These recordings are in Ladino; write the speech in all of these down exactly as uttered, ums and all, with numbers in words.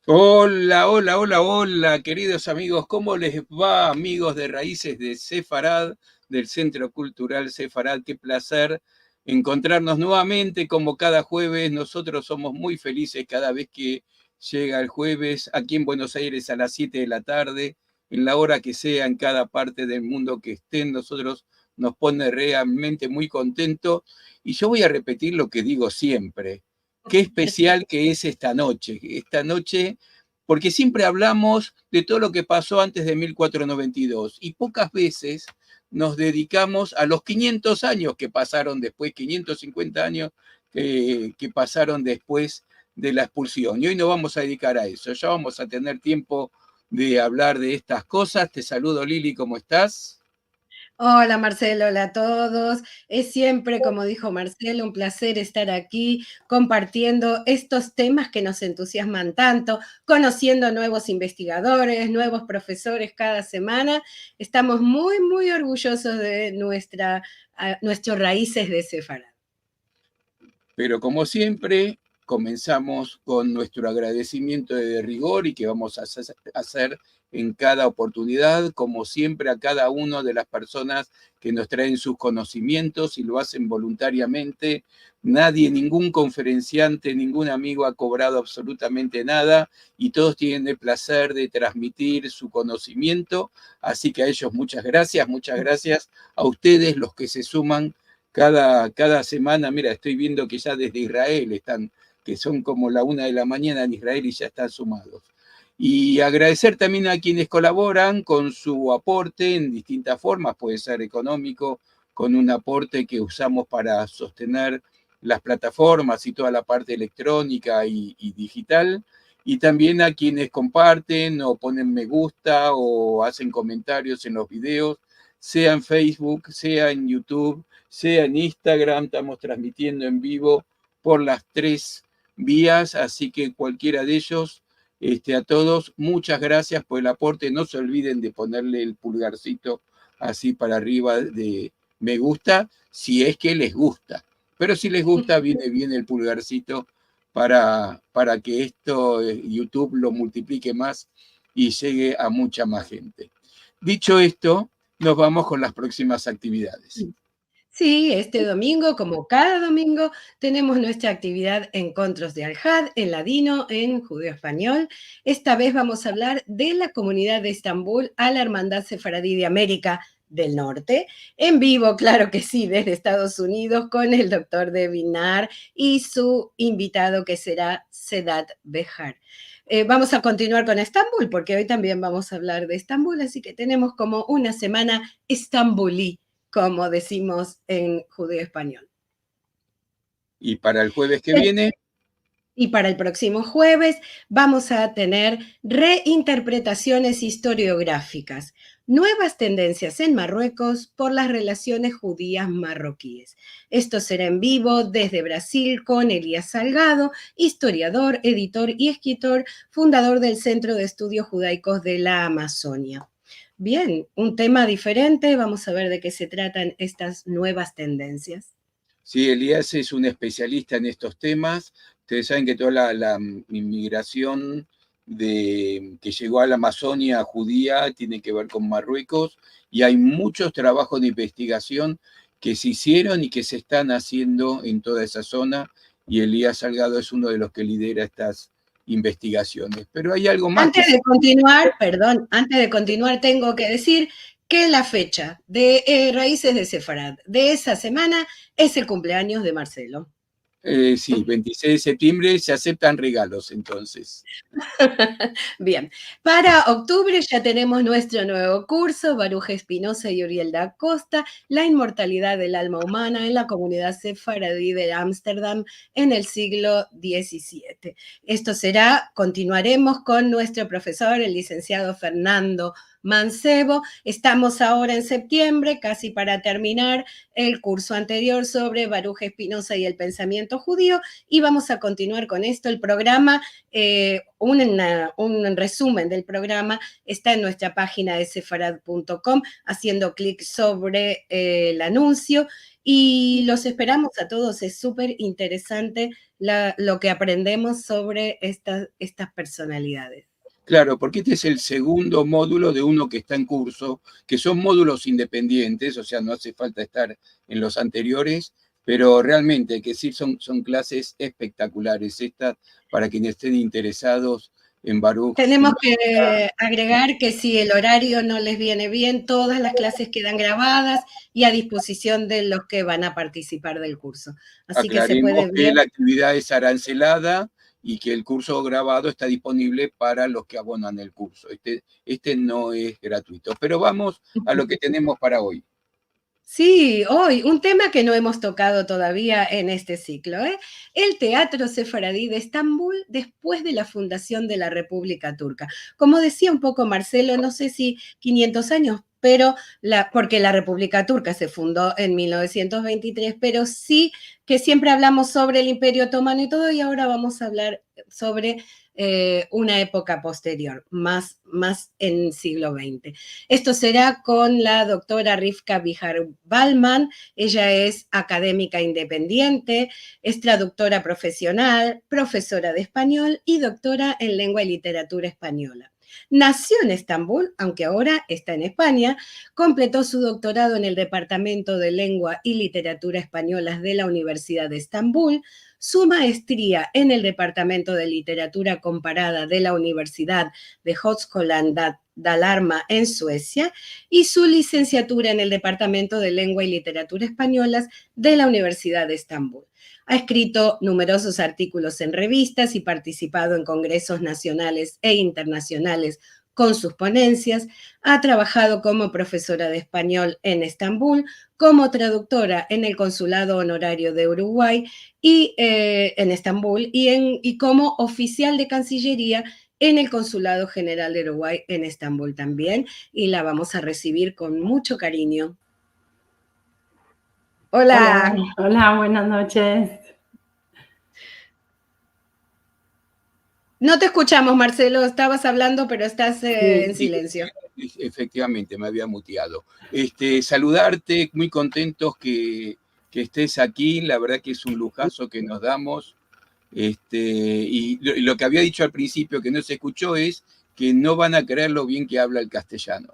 Hola, hola, hola, hola, queridos amigos, ¿cómo les va, amigos de Raíces de Sefarad, del Centro Cultural Sefarad? Qué placer encontrarnos nuevamente, como cada jueves. Nosotros somos muy felices cada vez que llega el jueves aquí en Buenos Aires a las siete de la tarde, en la hora que sea, en cada parte del mundo que estén. Nosotros nos pone realmente muy contento. Y yo voy a repetir lo que digo siempre. Qué especial que es esta noche, esta noche, porque siempre hablamos de todo lo que pasó antes de mil cuatrocientos noventa y dos, y pocas veces nos dedicamos a los quinientos años que pasaron después, quinientos cincuenta años que, que pasaron después de la expulsión. Y hoy nos vamos a dedicar a eso. Ya vamos a tener tiempo de hablar de estas cosas. Te saludo, Lili, ¿cómo estás? Hola, Marcelo, hola a todos. Es siempre, como dijo Marcelo, un placer estar aquí compartiendo estos temas que nos entusiasman tanto, conociendo nuevos investigadores, nuevos profesores cada semana. Estamos muy, muy orgullosos de nuestra, ah, nuestros Raíces de Sefarad. Pero como siempre, comenzamos con nuestro agradecimiento de rigor y que vamos a hacer, hacer en cada oportunidad, como siempre, a cada una de las personas que nos traen sus conocimientos y lo hacen voluntariamente. Nadie, ningún conferenciante, ningún amigo ha cobrado absolutamente nada y todos tienen el placer de transmitir su conocimiento. Así que a ellos muchas gracias, muchas gracias a ustedes los que se suman cada, cada semana. Mira, estoy viendo que ya desde Israel están, que son como la una de la mañana en Israel y ya están sumados. Y agradecer también a quienes colaboran con su aporte en distintas formas, puede ser económico, con un aporte que usamos para sostener las plataformas y toda la parte electrónica y, y digital, y también a quienes comparten o ponen me gusta o hacen comentarios en los videos, sea en Facebook, sea en YouTube, sea en Instagram, estamos transmitiendo en vivo por las tres vías, así que cualquiera de ellos, este, a todos, muchas gracias por el aporte. No se olviden de ponerle el pulgarcito así para arriba de me gusta, si es que les gusta. Pero si les gusta, viene bien el pulgarcito para, para que esto, eh, YouTube lo multiplique más y llegue a mucha más gente. Dicho esto, nos vamos con las próximas actividades. Sí. Sí, este domingo, como cada domingo, tenemos nuestra actividad Encontros de Alhad, en ladino, en judeo-español. Esta vez vamos a hablar de la comunidad de Estambul a la Hermandad Sefaradí de América del Norte, en vivo, claro que sí, desde Estados Unidos, con el doctor Devin Naar y su invitado, que será Sedat Behar. Eh, vamos a continuar con Estambul, porque hoy también vamos a hablar de Estambul, así que tenemos como una semana estambulí, como decimos en judeo-español. Y para el jueves que viene. Y para el próximo jueves vamos a tener reinterpretaciones historiográficas, nuevas tendencias en Marruecos por las relaciones judías marroquíes. Esto será en vivo desde Brasil con Elías Salgado, historiador, editor y escritor, fundador del Centro de Estudios Judaicos de la Amazonia. Bien, un tema diferente, vamos a ver de qué se tratan estas nuevas tendencias. Sí, Elías es un especialista en estos temas. Ustedes saben que toda la, la inmigración de, que llegó a la Amazonia judía tiene que ver con Marruecos, y hay muchos trabajos de investigación que se hicieron y que se están haciendo en toda esa zona, y Elías Salgado es uno de los que lidera estas investigaciones. Pero hay algo más. Antes de continuar, perdón, antes de continuar tengo que decir que la fecha de, eh, Raíces de Sefarad de esa semana es el cumpleaños de Marcelo. Eh, sí, veintiséis de septiembre se aceptan regalos, entonces. Bien, para octubre ya tenemos nuestro nuevo curso, Baruch Espinosa y Uriel da Costa, La inmortalidad del alma humana en la comunidad sefaradí de Ámsterdam en el siglo diecisiete. Esto será, continuaremos con nuestro profesor, el licenciado Fernando Mancebo. Estamos ahora en septiembre, casi para terminar el curso anterior sobre Baruch Spinoza y el pensamiento judío, y vamos a continuar con esto, el programa, eh, un, una, un resumen del programa está en nuestra página de sefarad punto com, haciendo clic sobre, eh, el anuncio, y los esperamos a todos, es súper interesante la, lo que aprendemos sobre estas, estas personalidades. Claro, porque este es el segundo módulo de uno que está en curso, que son módulos independientes, o sea, no hace falta estar en los anteriores, pero realmente, hay que decir, son, son clases espectaculares estas para quienes estén interesados en Baruch. Tenemos que agregar que si el horario no les viene bien, todas las clases quedan grabadas y a disposición de los que van a participar del curso. Así que se puede ver. Aclaremos que la actividad es arancelada y que el curso grabado está disponible para los que abonan el curso. Este, este no es gratuito. Pero vamos a lo que tenemos para hoy. Sí, hoy, un tema que no hemos tocado todavía en este ciclo, ¿eh? El teatro sefaradí de Estambul después de la fundación de la República Turca. Como decía un poco Marcelo, no sé si quinientos años, pero la, porque la República Turca se fundó en mil novecientos veintitrés, pero sí que siempre hablamos sobre el Imperio Otomano y todo, y ahora vamos a hablar sobre, eh, una época posterior, más, más en siglo veinte. Esto será con la doctora Rivka Bihar-Balman. Ella es académica independiente, es traductora profesional, profesora de español y doctora en lengua y literatura española. Nació en Estambul, aunque ahora está en España. Completó su doctorado en el Departamento de Lengua y Literatura Españolas de la Universidad de Estambul, su maestría en el Departamento de Literatura Comparada de la Universidad de Högskolan Da-, Dalarna en Suecia y su licenciatura en el Departamento de Lengua y Literatura Españolas de la Universidad de Estambul. Ha escrito numerosos artículos en revistas y participado en congresos nacionales e internacionales con sus ponencias. Ha trabajado como profesora de español en Estambul, como traductora en el Consulado Honorario de Uruguay y, eh, en Estambul y en, y como oficial de Cancillería en el Consulado General de Uruguay en Estambul también, y la vamos a recibir con mucho cariño. Hola. Hola, hola, buenas noches. No te escuchamos, Marcelo. Estabas hablando, pero estás, eh, en silencio. Sí, sí, e-, efectivamente, me había muteado. Este, saludarte, muy contentos que, que estés aquí. La verdad que es un lujazo que nos damos. Este, y lo, lo que había dicho al principio que no se escuchó es que no van a creer lo bien que habla el castellano.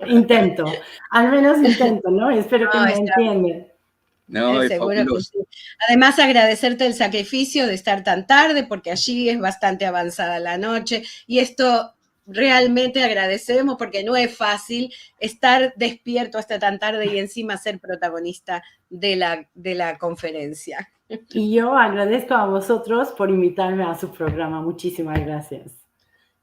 Intento, al menos intento, ¿no? Espero que me entiendan. No, es fabuloso. Seguro que sí. Además, agradecerte el sacrificio de estar tan tarde, porque allí es bastante avanzada la noche, y esto realmente agradecemos, porque no es fácil estar despierto hasta tan tarde y encima ser protagonista de la, de la conferencia. Y yo agradezco a vosotros por invitarme a su programa. Muchísimas gracias.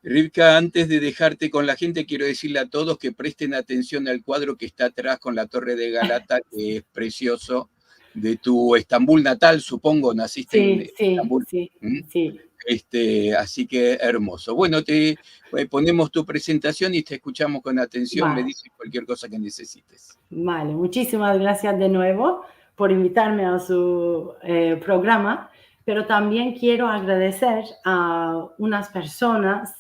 Rivka, antes de dejarte con la gente, quiero decirle a todos que presten atención al cuadro que está atrás con la Torre de Galata, que es precioso, de tu Estambul natal, supongo, naciste en Estambul. Sí, sí, sí. Este, así que hermoso. Bueno, te, eh, ponemos tu presentación y te escuchamos con atención. Me dices cualquier cosa que necesites. Vale, muchísimas gracias de nuevo por invitarme a su, eh, programa, pero también quiero agradecer a unas personas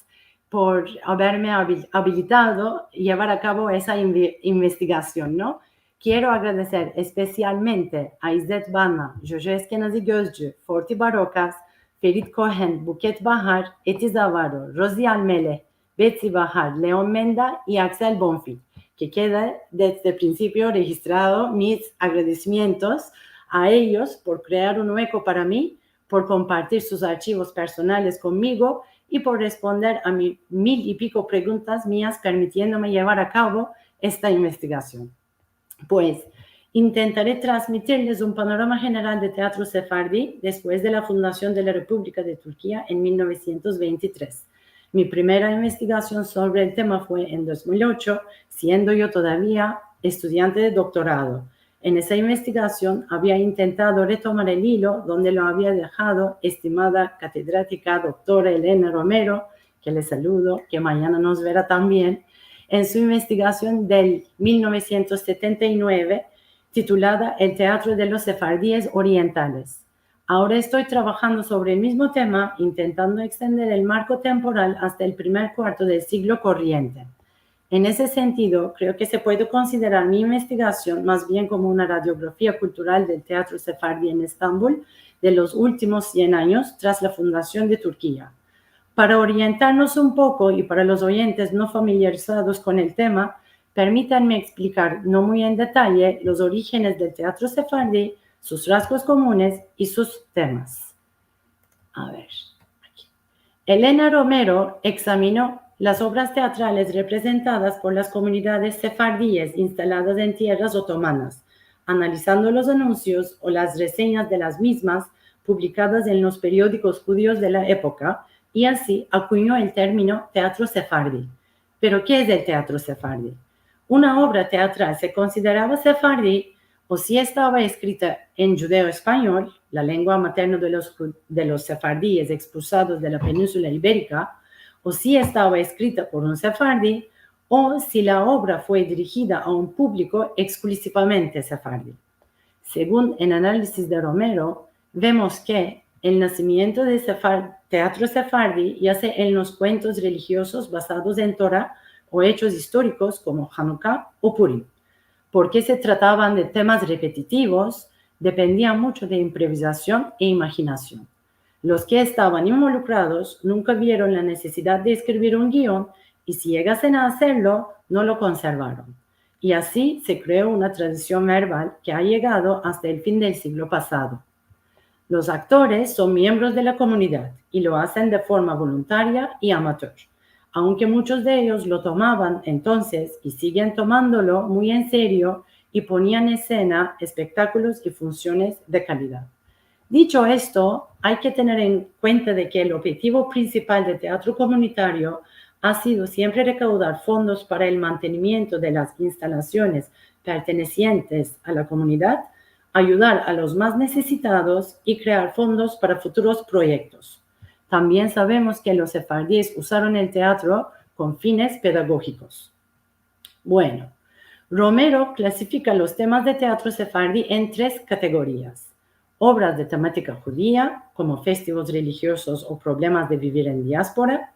por haberme habi-, habilitado llevar a cabo esa inve-, investigación, ¿no? Quiero agradecer especialmente a İzzet Bana, Jojo Eskenazi Gözcü, Forti Barokas, Ferit Cohen, Buket Bahar, Eti Zavaro, Rozi Almeleh, Betsy Bahar, Leon Menda y Axel Bonfil, que queda desde el principio registrado mis agradecimientos a ellos por crear un hueco para mí, por compartir sus archivos personales conmigo y por responder a mi mil y pico preguntas mías, permitiéndome llevar a cabo esta investigación. Pues, intentaré transmitirles un panorama general de teatro sefardí después de la fundación de la República de Turquía en mil novecientos veintitrés. Mi primera investigación sobre el tema fue en dos mil ocho, siendo yo todavía estudiante de doctorado. En esa investigación había intentado retomar el hilo donde lo había dejado estimada catedrática doctora Elena Romero, que le saludo, que mañana nos verá también, en su investigasion del mil novesientos setenta i nueve, titulada El teatro de los sefardiyes orientales. Ahora esto travahando sovre el mizmo tema, intentando ekstender el marko temporal asta el primer kuarto del siglo koriente. En ese sentido, kreo ke se puede konsiderar mi investigasion mas bien komo una radiografia kultural del teatro sefardi en Estambul de los ultimos sien anyos tras la fundasion de Turkia. Para orientarmos un poko i para los oyentes no familiarizados kon el tema, permitanme eksplikar, no muy en detaye, los orijenes del teatro sefardi, sus rasgos komunes i sus temas. A ver, aki. Elena Romero eksamino las ovras teatrales reprezentadas por las komunidades sefardiyes instaladas en tierras otomanas, analizando los anunsios o las resenyas de las mizmas publikadas en los periodikos djudiyos de la epoka, i ansi akunyo el termino teatro sefardi. Pero, ke es el teatro sefardi? Una ovra teatral se konsiderava sefardi o si estava eskrita en djudeo-espanyol, la lengua materna de los dju-, de los sefardiyes ekspulsados de la peninsula iberika, o si estava eskrita por un sefardi, o si la ovra fue dirijida a un publiko eksklusivamente sefardi. Segun el analisis de Romero, vemos ke el nasimiento de sefar-, teatro sefardi yaze en los kuentos relijiosos bazados en Tora o echos istorikos komo Hanuka o Purim, porke se tratavan de temas repetitivos, dependian muncho de improvizasion e imajinasion. Los ke estavan involukrados nunka vieron la nesesidad de eskrivir un gion i si yegasen a azerlo, no lo konservaron. I ansi se kreo una tradision verbal ke a yegado asta el fin del siglo pasado. Los aktores son miembros de la komunidad i lo azen de forma voluntaria i amator, aunke munchos de eyos lo tomavan entonses i sigen tomandolo muy en serio i ponian en ensena espektakulos i funsiones de kalidad. Dicho esto, ay ke tener en kuenta de ke el objetivo prinsipal del teatro komunitario a sido siempre rekaudar fondos para el mantenimiento de las instalasiones pertenesientes a la komunidad, ayudar a los mas nesesitados i krear fondos para futuros proyektos. Tambien savemos ke los sefardiyes uzaron el teatro kon fines pedagojikos. Bueno, Romero klasifika los temas de teatro sefardi en tres kategorias: ovras de tematika djudiya, komo festivos relijiosos o problemas de bivir en diaspora;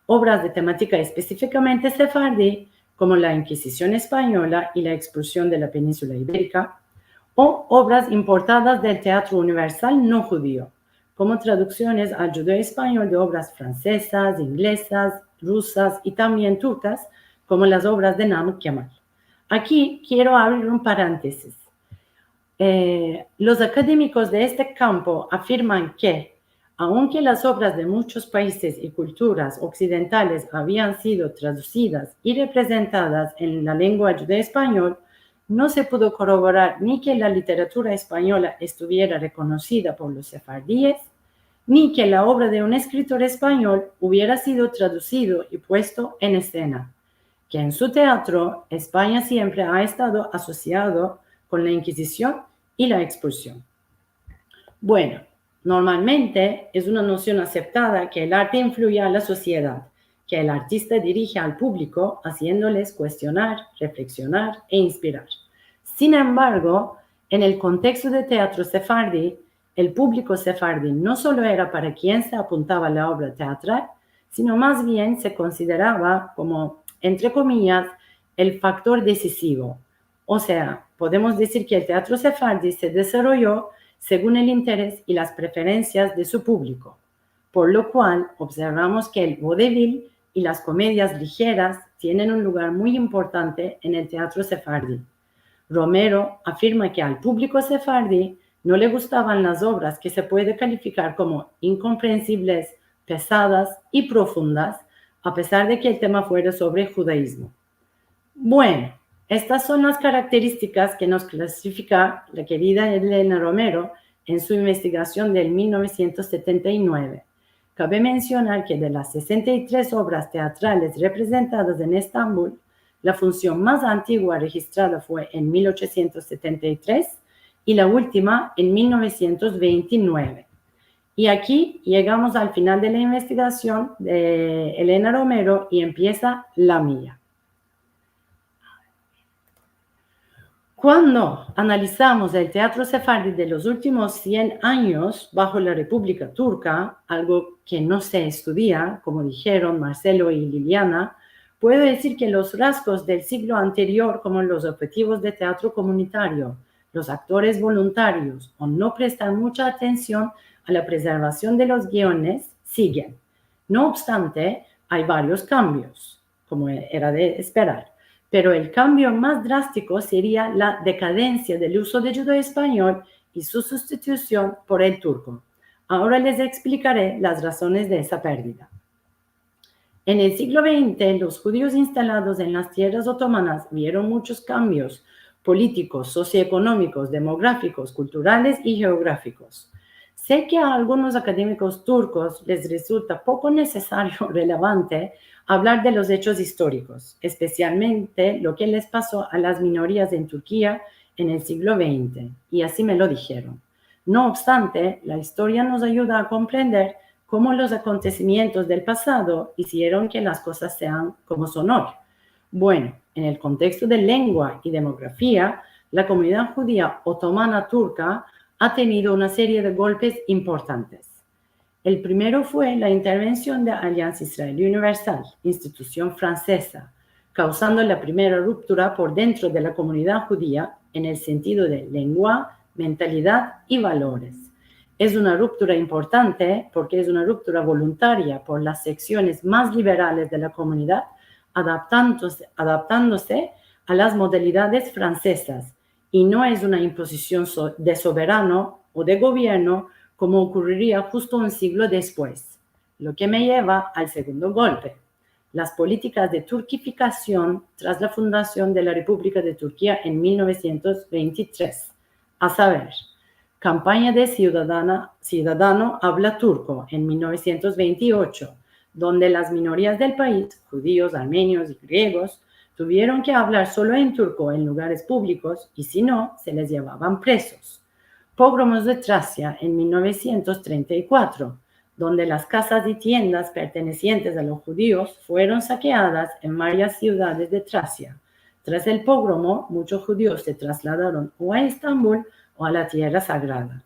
ovras de tematika espesifikamente sefardi, komo la Inkizision espanyola i la ekspulsion de la peninsula iberika; o ovras importadas del teatro universal no djudiyo, komo traduksiones al djudeo-espanyol de ovras fransezas, inglezas, rusas i tambien turkas, komo las ovras de Namık Kemal. Aki kero avrir un parentesis. Eh, los akademikos de este kampo afirman ke, aunke las ovras de munchos paizes i kulturas oksidentales avian sido tradusidas i reprezentadas en la lengua djudeo-espanyol, no se pudo koroborar ni ke la literatura espanyola estuviera rekonosida por los sefardiyes, ni ke la ovra de un eskritor espanyol uviera sido tradusido i puesto en ensena, ke en su teatro Espanya siempre a estado asosiado kon la Inkizision i la ekspulsion. Bueno, normalmente es una nosion aseptada ke el arte influye a la sosiedad, ke el artista dirije al publiko aziendoles kuestionar, refleksionar e inspirar. Sin embargo, en el konteksto de teatro sefardi, el publiko sefardi no solo era para kien se apuntava la ovra teatral, sino mas bien se konsiderava komo, entre komiyas, el faktor desisivo. O sea, podemos dizir ke el teatro sefardi se desaroyo segun el interes i las preferensias de su publiko, por lo kual observamos ke el vodevil i las komedias lijeras tienen un lugar muy importante en el teatro sefardi. Romero afirma ke al publiko sefardi no le gustavan las ovras ke se puede kalifikar komo inkomprensibles, pesadas i profundas, a pesar de ke el tema fuera sovre djudaizmo. Bueno, estas son las karakteristikas ke mos klasifika la kerida Elena Romero en su investigasion del mil novesientos setenta i nueve. Kabe mensionar ke de las sesenta i tres ovras teatrales reprezentadas en Estambul, la funsion mas antigua rejistrada fue en mil ochesientos setenta i tres i la ultima en mil novesientos vente i nueve. I aki yegamos al final de la investigasion de Elena Romero i empiesa la mia. Kuando analizamos el teatro sefardi de los ultimos sien anyos baho la Republika Turka, algo ke no se estudia, komo dijeron Marcelo i Liliana, puedo dizir ke los raskos del siglo anterior, komo los objetivos de teatro komunitario, los aktores voluntarios o no prestar mucha atension a la prezervasion de los giones, sigen. No obstante, ay varios kambios, komo era de esperar, pero el kambio mas drastiko seria la dekadensia del uzo de djudeo-espanyol i su sustitusion por el turko. Agora les eksplikare las razones de esa perdida. En el siglo vente, los djudios instalados en las tierras otomanas vieron munchos kambios politikos, sosio-ekonomikos, demografikos, kulturales i djeografikos. Se ke a algunos akademikos turkos les rezulta poko nesesario o relevante avlar de los echos istorikos, espesialmente lo ke les paso a las minorias en Turkia en el siglo vente, i ansi me lo dijeron. No obstante, la istoria mos ayuda a komprender komo los akontesimientos del pasado izieron ke las kozas sean komo son oy. Bueno, en el konteksto de lengua i demografia, la komunidad djudia otomana turka a tenido una serie de golpes importantes. El primero fue la intervension de Alliance Israélite Universelle, institusion franseza, kauzando la primera ruptura por dentro de la komunidad djudia en el sentido de lengua, mentalidad i valores. Es una ruptura importante porke es una ruptura voluntaria por las seksiones mas liberales de la komunidad, adaptandose, adaptandose a las modalidades fransezas, i no es una impozision so-, de soverano o de govierno komo okuriria husto un siglo despues, lo ke me yeva al segundo golpe, las politikas de turkifikasion tras la fundasion de la Republika de Turkia en mil novesientos vente i tres, a saver, kampanya de siudadana, siudadano avla turko en mil novesientos vente i ocho, donde las minorias del pais, djudios, armenios i griegos, tuvieron ke avlar solo en turko en lugares publikos i si no, se les yevavan presos. Pogromos de Trasia en mil novesientos trenta i kuatro, donde las kazas i tiendas pertenesientes a los djudios fueron sakeadas en varias siudades de Trasia. Tras el pogromo, munchos djudios se trasladaron o a Estambul o a la Tierra Sagrada.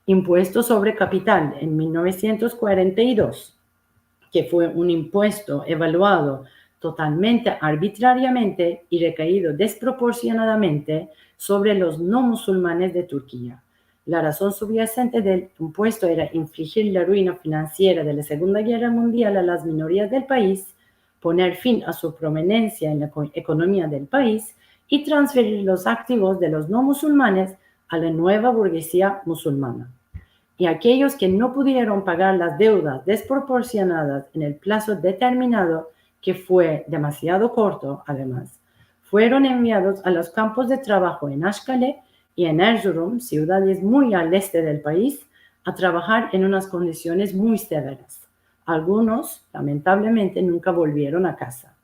Impuesto sovre kapital en mil novesientos kuarenta i dos, ke fue un impuesto evaluado totalmente arbitrariamente i rekaido desproporsionadamente sovre los no musulmanes de Turkia. La razon subyasente del impuesto era inflijir la ruina finansiera de la Segunda Gerra Mundial a las minorias del pais, poner fin a su promenensia en la eko-, ekonomia del pais i transferir los aktivos de los no musulmanes a la nueva burgesia musulmana. I akeyos ke no pudieron pagar las devdas desproporsionadas en el plazo determinado, ke fue demasiado korto, ademas, fueron enviados a los kampos de travaho en Ashkale i en Erzurum, siudades muy al este del pais, a travahar en unas kondisiones muy severas. Algunos, lamentablemente, nunka volvieron a kaza.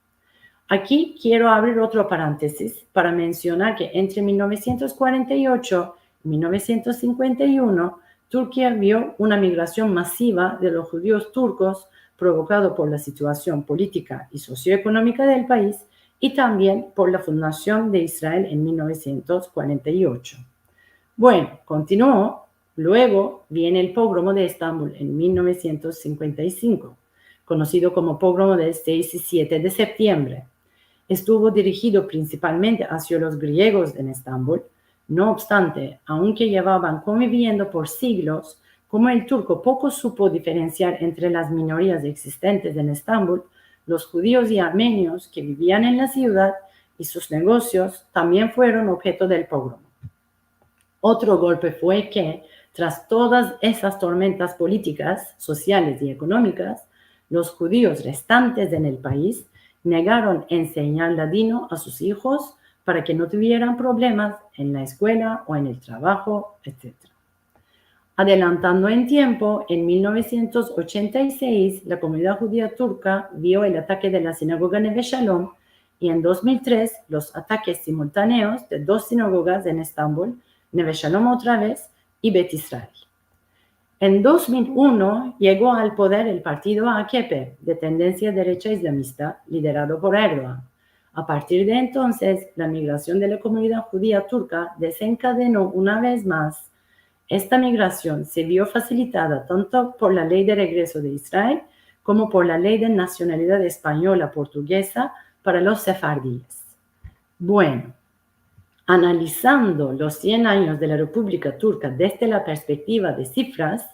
Aki kiero avrir otro parentesis para mensionar ke entre mil novesientos kuarenta i ocho i mil novesientos sinkuenta i uno, Turkia vio una migrasion masiva de los djudios turkos provokado por la situasion politika i sosioekonomika del pais i tambien por la fundasion de Israel en mil novesientos kuarenta i ocho. Bueno, kontinuo. Luego viene el pogromo de Estambul en mil novesientos sinkuenta i sinko, konosido komo pogromo del seis i siete de septiembre. Estuvo dirijido prinsipalmente asio los griegos en Estambul. No obstante, aunke yevavan konviviendo por siglos, komo el turko poko supo diferensiar entre las minorias eksistentes en Estambul, los djudios i armenios ke bivian en la siudad i sus negosios tambien fueron objeto del pogromo. Otro golpe fue ke, tras todas esas tormentas politikas, sosiales i ekonomikas, los djudios restantes en el pais negaron ensenyar ladino a sus ijos para ke no tuvieran problemas en la eskuela o en el travaho, etsetera. Adelantando en tiempo, en mil novesientos ochenta i seis, la komunidad djudia turka vio el atake de la sinagoga Neve Shalom i en dos mil tres los atakes simultaneos de dos sinagogas en Estambul, Neve Shalom otra vez i Bet Israel. En dos mil uno yego al poder el partido A K P, de tendensia derecha islamista, liderado por Erdogan. A partir de entonces, la migración de la comunidad judía turca desencadenó una vez más. Esta migración se vio facilitada tanto por la Ley de Regreso de Israel como por la Ley de Nacionalidad Española Portuguesa para los sefardíes. Bueno, analizando los cien años de la República Turca desde la perspectiva de cifras,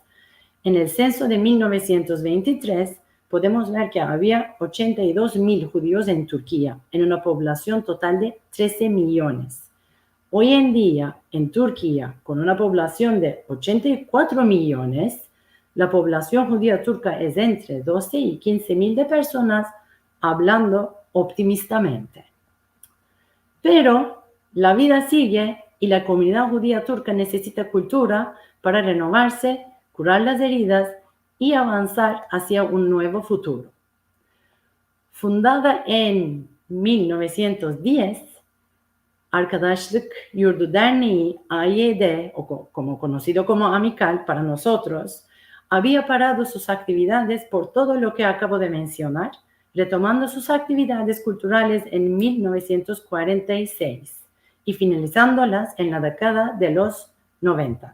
en el censo de mil novecientos veintitrés podemos ver que había ochenta y dos mil judíos en Turquía, en una población total de trece millones. Hoy en día, en Turquía, con una población de ochenta y cuatro millones, la población judía turca es entre doce y quince mil de personas, hablando optimistamente. Pero la vida sigue y la comunidad judía turca necesita cultura para renovarse, curar las heridas y avanzar hacia un nuevo futuro. Fundada en mil novecientos diez, Arkadaşlık Yurdu Derneği, A Y D, o co-, como conocido como Amikal para nosotros, había parado sus actividades por todo lo que acabo de mencionar, retomando sus actividades culturales en mil novecientos cuarenta y seis y finalizándolas en la década de los noventa.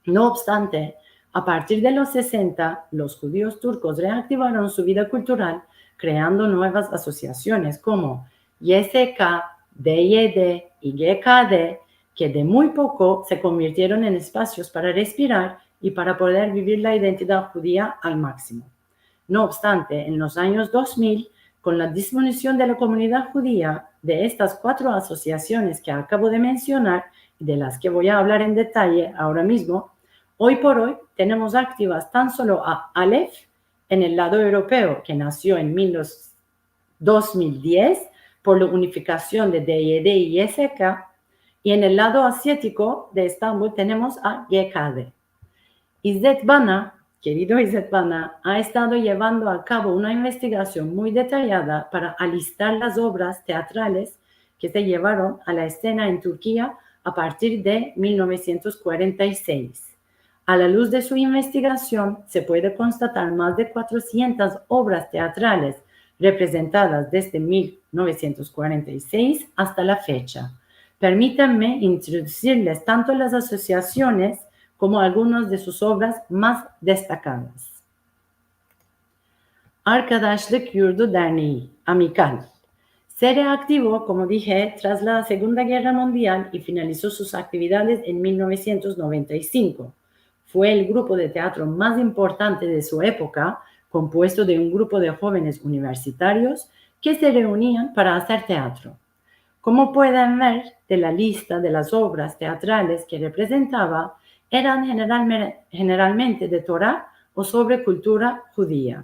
No obstante, a partir de los sesenta, los judíos turcos reactivaron su vida cultural creando nuevas asociaciones como Y S K, D Y D y G K D, que de muy poco se convirtieron en espacios para respirar y para poder vivir la identidad judía al máximo. No obstante, en los años dos mil, con la disminución de la comunidad judía de estas cuatro asociaciones que acabo de mencionar y de las que voy a hablar en detalle ahora mismo, hoy por hoy tenemos activas tan solo a Aleph en el lado europeo, que nació en mil dos mil diez por la unificación de D Y D y S K, y en el lado asiático de Estambul tenemos a G K D. İzzet Bana, querido İzzet Bana, ha estado yevando a kabo una investigasion muy detayada para alistar las ovras teatrales ke se yevaron a la eskena en Turkiya a partir de mil novesientos kuarenta i sesh. A la luz de su investigasion, se puede konstatar mas de kuatrosientas ovras teatrales reprezentadas desde mil novesientos kuarenta i sesh asta la fecha. Permitanme introdusirles tanto las asosiasiones komo algunas de sus ovras mas destakadas. Arkadaşlık Yurdu Derneği, Amikal, se reaktivo, komo dishe, tras la Segunda Gerra Mundial i finalizo sus aktividades en mil novesientos noventa i sinko. Fue el grupo de teatro mas importante de su epoka, kompuesto de un grupo de jovenes universitarios ke se reunian para azer teatro. Komo pueden ver de la lista de las ovras teatrales ke reprezentava, eran generalme-, generalmente de Tora o sovre kultura djudia.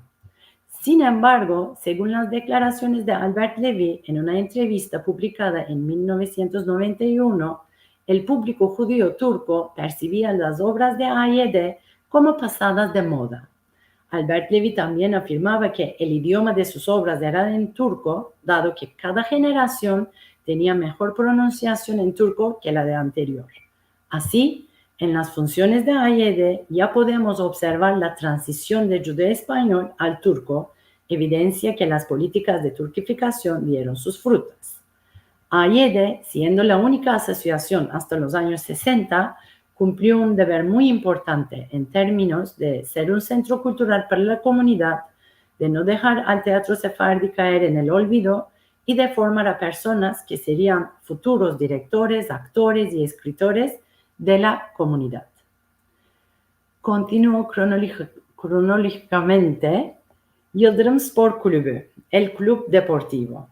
Sin embargo, segun las deklarasiones de Albert Levy en una entrevista publikada en mil novesientos noventa i uno, el publiko djudio turko persivia las ovras de A Y D komo pasadas de moda. Albert Levy tambien afirmava ke el idioma de sus ovras era en turko, dado ke kada jenerasion tenia mejor pronunsiasion en turko ke la de anterior. Ansi, en las funsiones de A Y D ya podemos observar la transision de djudeo-espanyol al turko, evidensia ke las politikas de turkifikasion dieron sus frutas. A Y D, siendo la unika asosiasion asta los anyos sesenta, kumpli un dever muy importante en terminos de ser un sentro kultural para la komunidad, de no dehar al teatro sefardi kaer en el olvido i de formar a personas ke serian futuros direktores, aktores i eskritoris de la komunidad. Kontinuo kronolij-, kronolojikamente, Yıldırım Spor Kulübü, el klub deportivo.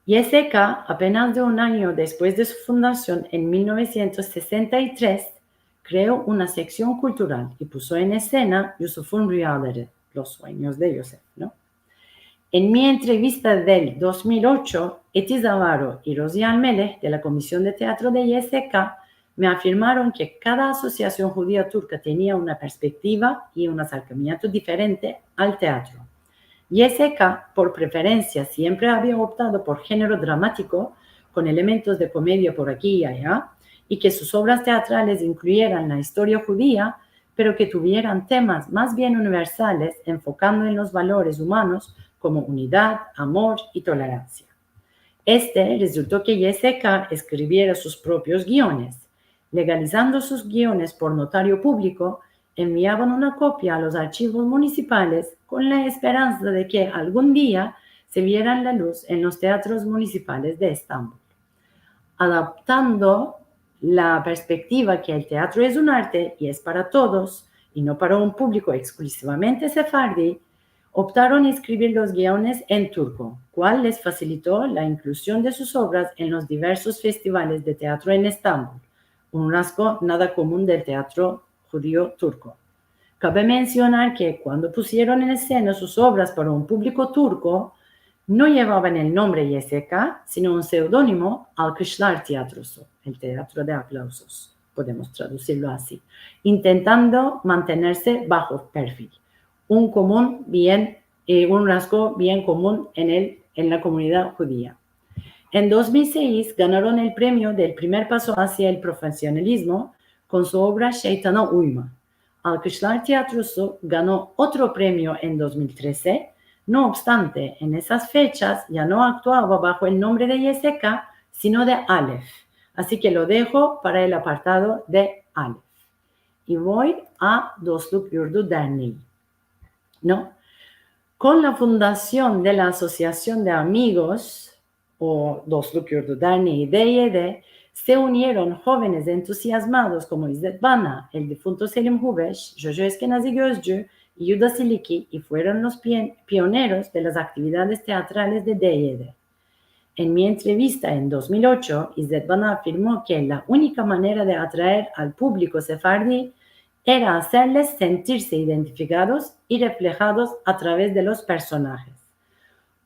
Y S K, apenas de un anyo despues de su fundasion en mil novesientos sesenta i tres, kreo una seksion kultural i puso en eskena Yusuf'un Rüyaları, Los Sueños de Yusuf, no? En mi entrevista del dos mil ocho, Eti Zavaro i Rozi Almeleh, de la Komision de Teatro de Y S K, me afirmaron ke kada asosiasion djudia turka tenia una perspektiva i un aserkamiento diferente al teatro. Y S K, por preferensia, siempre avia optado por jenero dramatiko, kon elementos de komedia por aki i aya, i ke sus ovras teatrales inkluyeran la istoria djudia, pero ke tuvieran temas mas bien universales, enfokando en los valores umanos komo unidad, amor i toleransia. Este rezulto ke Y S K eskriviera sus propios giones. Legalizando sus giones por notario publiko, enviavan una kopia a los arshivos munisipales kon la esperansa de ke algun dia se vieran la luz en los teatros munisipales de Estambul. Adaptando la perspektiva ke el teatro es un arte i es para todos, i no para un publiko eksklusivamente sefardi, optaron a eskrivir los giones en turko, kual les fasilito la inkluzion de sus ovras en los diversos festivales de teatro en Estambul, un rasgo nada komun del teatro djudio turko. Kabe mensionar ke kuando pusieron en esena sus ovras para un publiko turko, no yevavan el nombre Y S K, sino un pseudonimo, Alkışlar Tiyatrosu, el teatro de aplausos, podemos tradusirlo ansi, intentando mantenerse baho perfil, un komun bien, eh, un rasgo bien komun en el, en la komunidad djudia. En dos mil seis ganaron el premio del primer paso asia el profesionalizmo kon su ovra Şeytana Uyma. Alkışlar Tiyatrosu gano otro premio en dos mil trese. No obstante, en esas fechas ya no aktuava baho el nombre de Y S K, sino de Alef. Ansi ke lo deho para el apartado de Alef. I vo a Dostluk Yurdu Dernegi, no? Kon la fundasion de la Asosiasion de Amigos, o Dostluk Yurdu Dernegi, D Y D, se unieron jovenes entuziazmados komo İzzet Bana, el difunto Selim Hubeş, Jojo Eskenazi Gözcü i Yuda Siliki, i fueron los pien-, pioneros de las aktividades teatrales de D Y D. En mi entrevista en dos mil ocho, İzzet Bana afirmo ke la unika manera de atraer al publiko sefardi era azerles sentirse identifikados i reflejados a traves de los personajes.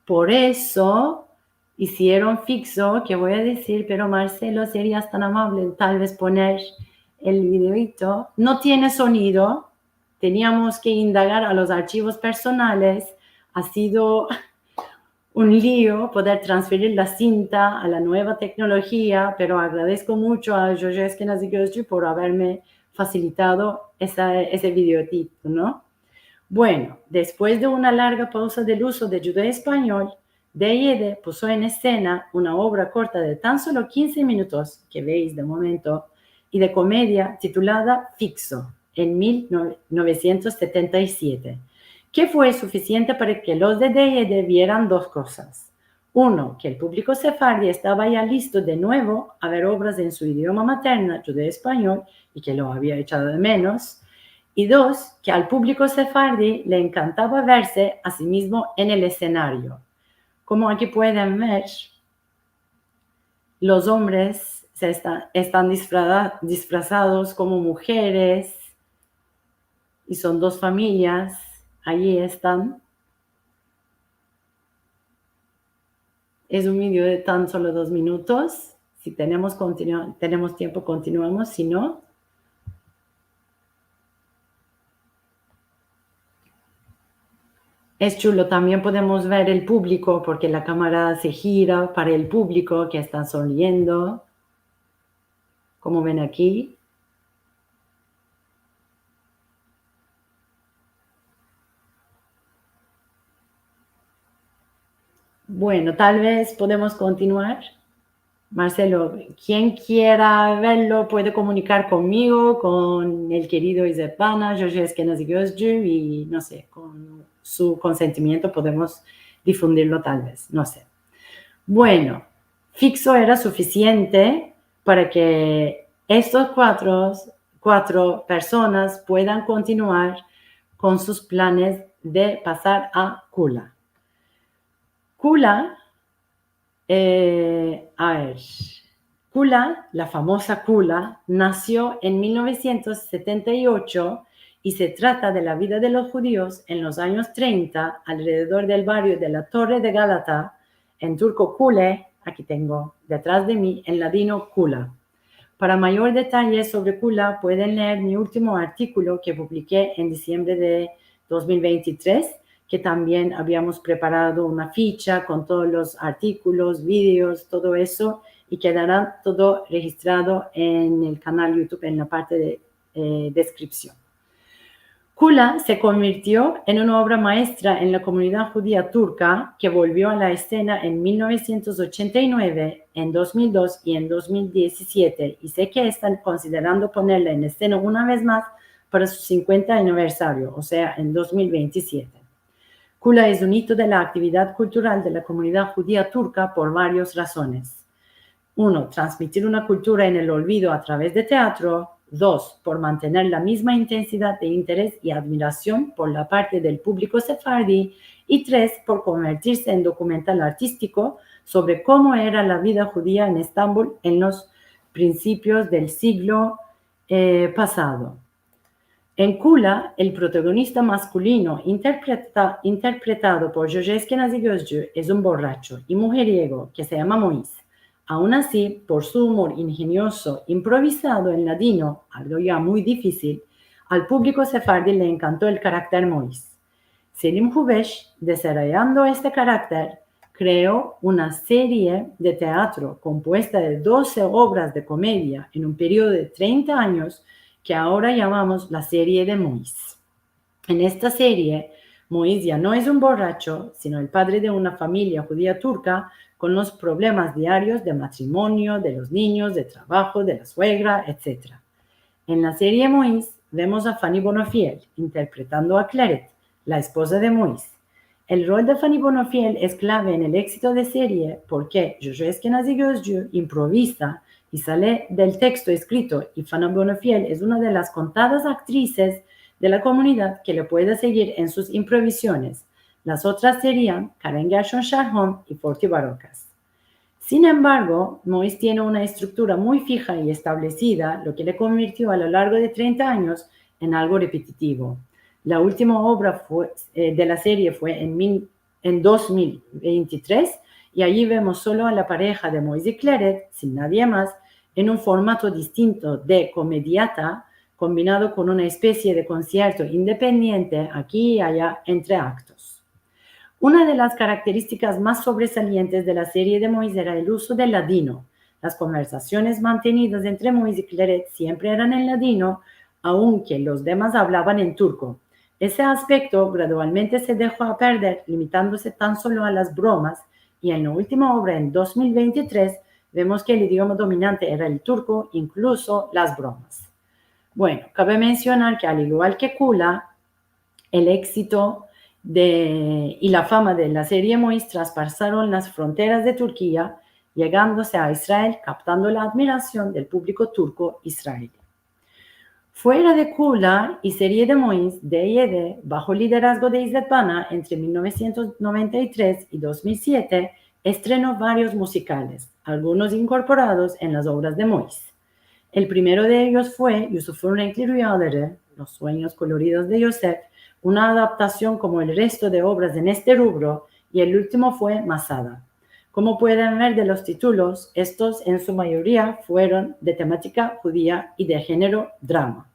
Por eso izieron Fikso, ke vo a dizir, pero Marcelo, si erias tan amable, tal vez poner el videito. No tiene sonido. Teniamos ke indagar a los arshivos personales. A sido un lio poder transferir la sinta a la mueva teknolojia, pero agradezko muncho a Jojo Eskenazi Gözcü por averme fasilitado esa, ese videotito, no? Bueno, despues de una larga pauza del uzo de djudeo-espanyol, D Y D puso en esena una ovra korta de tan solo kinze minutos, ke veis de momento, i de komedia titulada Fikso, en mil novesientos setenta i siete, ke fue sufisiente para ke los de D Y D vieran dos kozas. Uno, ke el publiko sefardi estava ya listo de muevo a ver ovras en su idioma materna, djudeo-espanyol, i ke lo avia echado de menos. I dos, ke al publiko sefardi le enkantava verse a si mizmo en el esenario. Komo aki pueden ver, los ombres se esta-, estan disfra-, disfrazados komo mujeres, i son dos familias, ayi estan. Es un video de tan solo dos minutos. Si tenemos continua-, tenemos tiempo, kontinuamos. Si no, es chulo. Tambien podemos ver el publiko, porke la kamera se gira para el publiko ke estan sonriendo. Komo ven aki. Bueno, tal vez podemos kontinuar. Marcelo, kien kiera verlo puede komunikar konmigo, kon el kerido İzzet Bana, Jojo Eskenazi Gözcü, i no se, kon su konsentimiento podemos difundirlo tal vez, no se. Bueno, Fikso era sufisiente para ke estos kuatro, kuatro personas puedan kontinuar kon sus planes de pasar a Kula. Kula, eh, a ver, Kula, la famoza Kula, nasio en mil novesientos setenta i ocho i se trata de la vida de los djudios en los anyos trenta alrededor del barrio de la Torre de Galata, en turko Kule, aki tengo detras de mi, en ladino Kula. Para mayor detaye sovre Kula pueden leer mi ultimo artikolo ke publike en disiembre de dos mil ventitres, ke tambien aviamos preparado una ficha kon todos los artikolos, videos, todo esto, i kedara todo rejistrado en el kanal YouTube en la parte de, eh, deskripsion. Kula se konvertio en una ovra maestra en la komunidad djudia turka ke volvio a la eszena en mil novesientos ochenta i nueve, en dos mil dos i en dos mil dizisiete, i se ke estan konsiderando ponerla en eszena una vez mas para su sinkuenta aniversario, o sea, en dos mil ventisiete. Kula es un ito de la aktividad kultural de la komunidad djudia turka por varias razones. Uno, transmitir una kultura en el olvido a traves de teatro. Dos, por mantener la mizma intensidad de interes i admirasion por la parte del publiko sefardi. I tres, por konvertirse en dokumental artistiko sovre komo era la vida djudia en Estambul en los prinsipios del siglo, eh, pasado. En Kula, el protagonista maskulino, interpreta-, interpretado por Joje Eskenazi Gözcü, es un borracho i mujeriego ke se yama Moiz. Aun ansi, por su umor injeniozo, improvisado en ladino, algo ya muy difisil, al publiko sefardi le enkanto el karakter Moiz. Selim Hubeş, dezaroyando este karakter, kreo una serie de teatro kompuesta de doze ovras de komedia en un periodo de trenta anyos ke agora yamamos la serie de Moiz. En esta serie, Moiz ya no es un borracho, sino el padre de una famiya djudia turka kon los problemas diarios de matrimonio, de los ninyos, de travajo, de la suegra, etsetera. En la serie Moiz vemos a Fanny Bonofiel interpretando a Claret, la espoza de Moiz. El rol de Fanny Bonofiel es klave en el eksito de serie porke Jojo Eskenazi Gözcü improvisa i sale del teksto eskrito, i Fanny Bonofiel es una de las kontadas aktrizes de la komunidad ke le puede segir en sus improvizasiones. Las otras serian Karen Gershon Sharon i Forty Barokas. Sin embargo, Moiz tiene una estruktura muy fija i establesida, lo ke le konvertio a lo largo de trenta anyos en algo repetitivo. La ultima ovra fue, eh, de la serie fue en mil, en dos mil ventitres, i ayi vemos solo a la pareja de Moiz i Claret, sin nadie mas, en un formato distinto de komediata, kombinado kon una especie de konsierto independiente aki i aya entre aktos. Una de las karakteristikas mas sobresalientes de la serie de Moiz era el uzo del ladino. Las konversasiones mantenidas entre Moiz i Claret siempre eran en ladino, aunke los demas avlavan en turko. Ese aspekto gradualmente se dejo a perder, limitandose tan solo a las bromas, i en la ultima ovra, en dos mil ventitres, vemos ke el idioma dominante era el turko, inkluso las bromas. Bueno, kabe mensionar ke al igual ke Kula, el eksito de, i la fama de la serie Moiz traspasaron las fronteras de Turkia, yegandose a Israel, kaptando la admirasion del publiko turko israeli. Fuera de Kula i serie de Moiz, D Y D, baho liderazgo de İzzet Bana, entre mil novesientos noventa i tres i dos mil siete, estreno varios muzikales, algunos inkorporados en las ovras de Moiz. El primero de eyos fue Yusuf'un Renkli Rüyaları, Los sueños coloridos de Yosef, una adaptasion komo el resto de ovras en este rubro, i el ultimo fue Masada. Komo pueden ver de los titulos, estos en su mayoria fueron de tematika djudia i de djenero drama.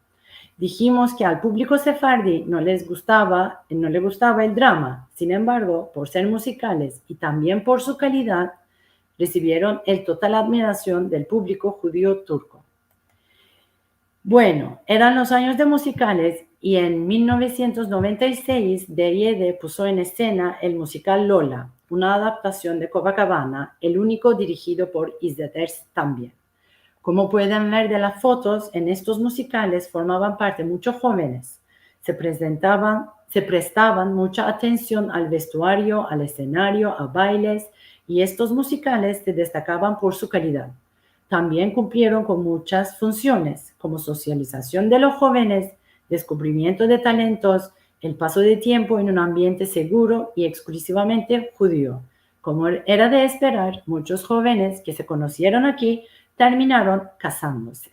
Dijimos ke al publiko sefardi no les gustava, no le gustava el drama. Sin embargo, por ser muzikales i tambien por su kalidad, resivieron el total admirasion del publiko djudio turko. Bueno, eran los anyos de muzikales i en mil novesientos noventa i seis D Y D puso en eszena el muzikal Lola, una adaptasion de Copacabana, el uniko dirijido por İzzet Erse tambien. Komo pueden ver de las fotos, en estos muzikales formavan parte munchos jovenes. Se prezentavan, se prestavan muncha atension al vestuario, al eszenario, a bailes, i estos muzikales se destakavan por su kalidad. Tambien kumplieron kon munchas funsiones, komo sosializasion de los jovenes, deskuvrimiento de talentos, el paso de tiempo en un ambiente seguro i eksklusivamente djudio. Komo era de esperar, munchos jovenes ke se konosieron aki terminaron kazandose.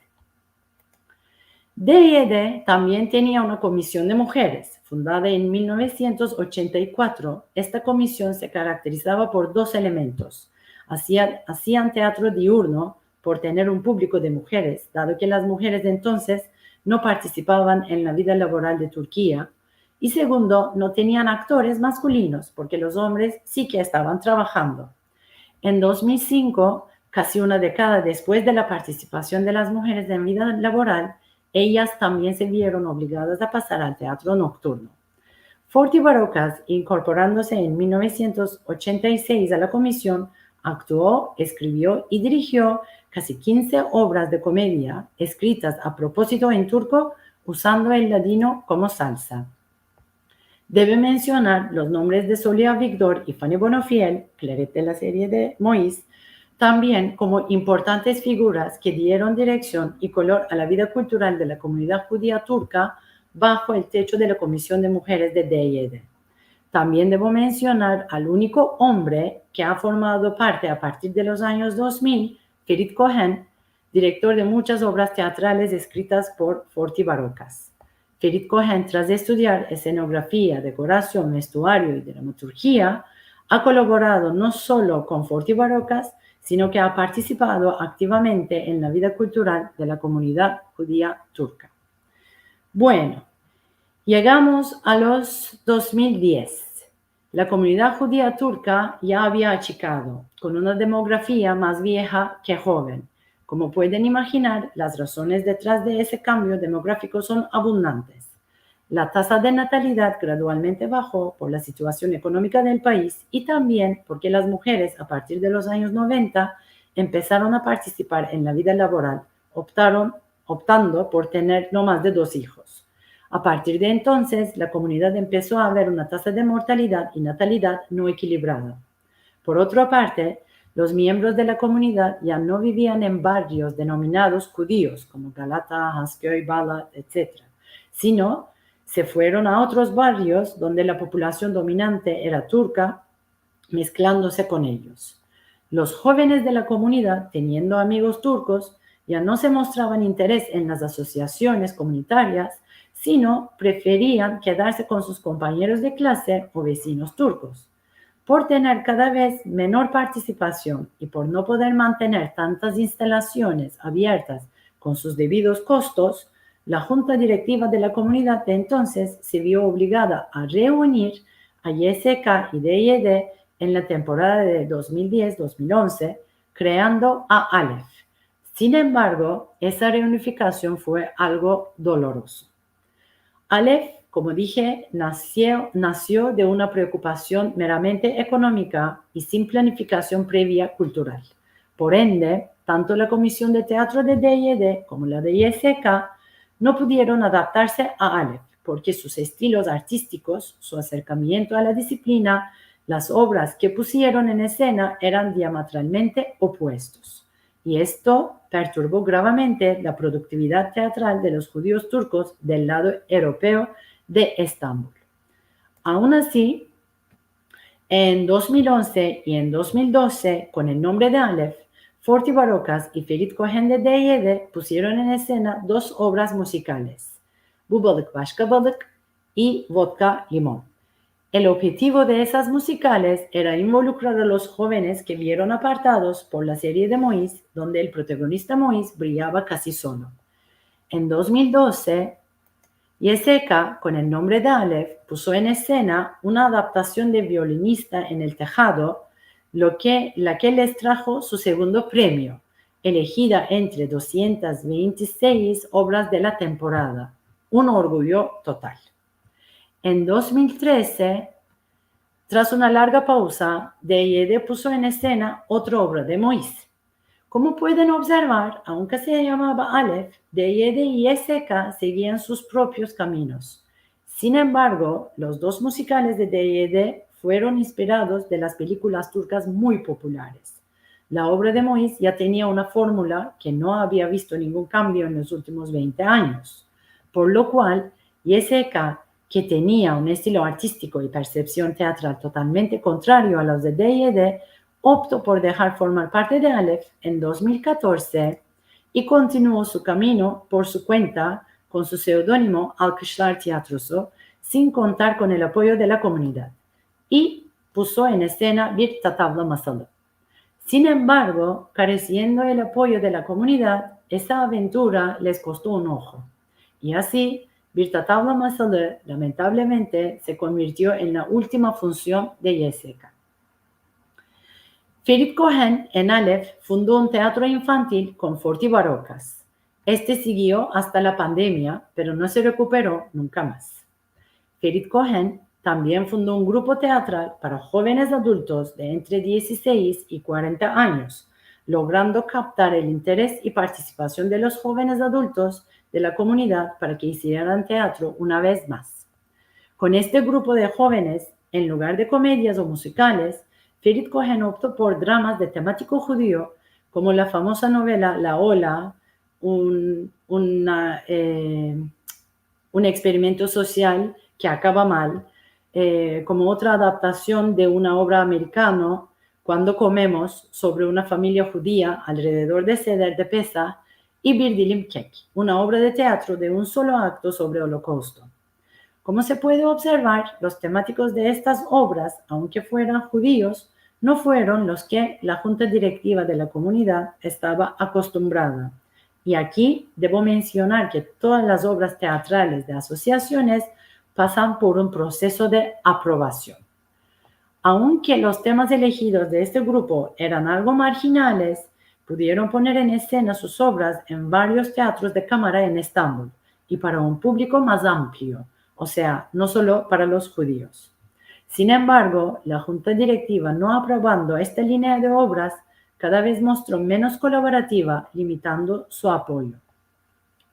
D Y D tambien tenia una komision de mujeres, fundada en mil novesientos ochenta i kuatro. Esta komision se karakterizava por dos elementos. Azia-, azian teatro diurno, por tener un publiko de mujeres, dado ke las mujeres de entonses no partisipavan en la vida lavoral de Turkia, i segundo, no tenian aktores maskulinos, porke los omres si ke estavan travahando. En dos mil sinko, kazi una dekada despues de la partisipasion de las mujeres en vida lavoral, ellas tambien se vieron obligadas a pasar al teatro nokturno. Forti Barokas, inkorporandose en mil novesientos ochenta i seis a la komision, aktuo, eskrivio i dirijio kasi kinze ovras de komedia eskritas a propozito en turko, uzando el ladino komo salsa. Deve mensionar los nombres de Solia Vigdor i Fani Bonofiel, Claret de la serie de Mois, tambien komo importantes figuras ke dieron direksion i kolor a la vida kultural de la komunidad djudia turka baho el techo de la Komision de Mujeres de D Y D. Tambien devo mensionar al uniko ombre ke a formado parte a partir de los anyos dos mil, Ferit Kohen, direktor de muchas ovras teatrales eskritas por Forti Barokas. Ferit Kohen, tras de estudiar esenografia, dekorasion, vestuario i dramaturgia, a kolaborado no solo kon Forti Barokas, sino ke a partisipado aktivamente en la vida kultural de la komunidad djudia turka. Bueno, yegamos a los dos mil diez. La komunidad djudia turka ya avia achikado, kon una demografia mas vieja ke joven. Komo pueden imajinar, las razones detras de ese kambio demografiko son abundantes. La tasa de natalidad gradualmente bajo por la situasion ekonomika del pais i tambien porke las mujeres, a partir de los anyos noventa, empesaron a partisipar en la vida lavoral, optaron optando por tener no mas de dos ijos. A partir de entonses, la komunidad empeso a aver una tasa de mortalidad i natalidad no ekilibrada. Por otra parte, los miembros de la komunidad ya no bivian en barrios denominados djudios, komo Galata, Haskioy, Balat, etsetera, sino se fueron a otros barrios donde la populasion dominante era turka, mesklandose kon eyos. Los jovenes de la komunidad, teniendo amigos turkos, ya no se mostravan interes en las asosiasiones komunitarias, sino preferian kedarse kon sus kompañeros de klase o vesinos turkos. Por tener kada vez menor partisipasion i por no poder mantener tantas instalasiones aviertas kon sus devidos kostos, la junta direktiva de la komunidad de entonses se vio obligada a reunir a Y S K i D Y D en la temporada de dos mil diez, dos mil onze, kreando a Alef. Sin embargo, esa reunifikasion fue algo doloroso. Alef, komo dije, nasio, nasio de una preokupasion meramente ekonomika i sin planifikasion previa kultural. Por ende, tanto la Komision de Teatro de D Y D komo la de Y S K no pudieron adaptarse a Alef, porke sus estilos artistikos, su aserkamiento a la disiplina, las ovras ke pusieron en esena eran diametralmente opuestos. I esto perturbo gravemente la produktividad teatral de los djudios turkos del lado evropeo de Estambul. Aun ansi, en dos mil onze i en dos mil doze, kon el nombre de Alef, Forti Barokas i Ferit Kohen de D Y D pusieron en esena dos ovras muzikales, Bu balık başka balık i Vodka limon. El objetivo de esas muzikales era involukrar a los jovenes ke vieron apartados por la serie de Mois, donde el protagonista Mois briyava kasi solo. En dos mil doze, Y S K, kon el nombre de Alef, puso en esena una adaptasion de Violinista en el tejado, lo ke, la ke les traho su segundo premio, elejida entre dosientas vente i sesh ovras de la temporada. Un orguyo total. En dos mil trese, tras una larga pauza, D Y D puso en esena otra ovra de Mois. Komo pueden observar, aunke se yamava Alef, D Y D i Y S K sigian sus propios kaminos. Sin embargo, los dos muzikales de D Y D fueron inspirados de las pelikulas turkas muy populares. La ovra de Mois ya tenia una formula ke no avia visto ningun kambio en los ultimos vente anyos, por lo kual Y S K, ke tenia un estilo artistiko i persepsion teatral totalmente kontrario a los de D Y D, opto por dehar formar parte de Alef en dos mil katorze i kontinuo su kamino por su kuenta kon su pseudonimo Alkışlar Tiyatrosu, sin kontar kon el apoyo de la komunidad, i puso en esena Bir Tatavla Masalı. Sin embargo, karesiendo el apoyo de la komunidad, esa aventura les kosto un ojo. I ansi, Bir Tatavla Masalı, lamentablemente, se konvirtio en la ultima funsion de Y S K. Ferit Kohen, en Alef, fundo un teatro infantil kon Forti Barokas. Este sigio asta la pandemia, pero no se rekupero nunka mas. Ferit Kohen tambien fundo un grupo teatral para jovenes adultos de entre dizisesh i kuarenta anyos, logrando kaptar el interes i partisipasion de los jovenes adultos de la komunidad para ke izieran teatro una vez mas. Kon este grupo de jovenes, en lugar de komedias o muzikales, Ferit Kohen opto por dramas de tematiko djudio, komo la famoza novela La Ola, un, una, eh, un eksperimento sosial ke akava mal, eh, komo otra adaptasion de una ovra amerikana, Kuando komemos, sovre una famiya djudia alrededor de Seder de Pesah, i Bir Dilim Kek, una ovra de teatro de un solo akto sovre Olokausto. Komo se puede observar, los tematikos de estas ovras, aunke fueran djudios, no fueron los ke la hunta direktiva de la komunidad estava akostumbrada. I aki devo mensionar ke todas las ovras teatrales de asosiasiones pasan por un proseso de aprovasion. Aunke los temas elejidos de este grupo eran algo marjinales, pudieron poner en esena sus ovras en varios teatros de kamera en Estambul i para un publiko mas amplio, o sea, no solo para los djudios. Sin embargo, la hunta direktiva, no aprovando esta linea de ovras, kada vez mostro menos kolaborativa, limitando su apoyo.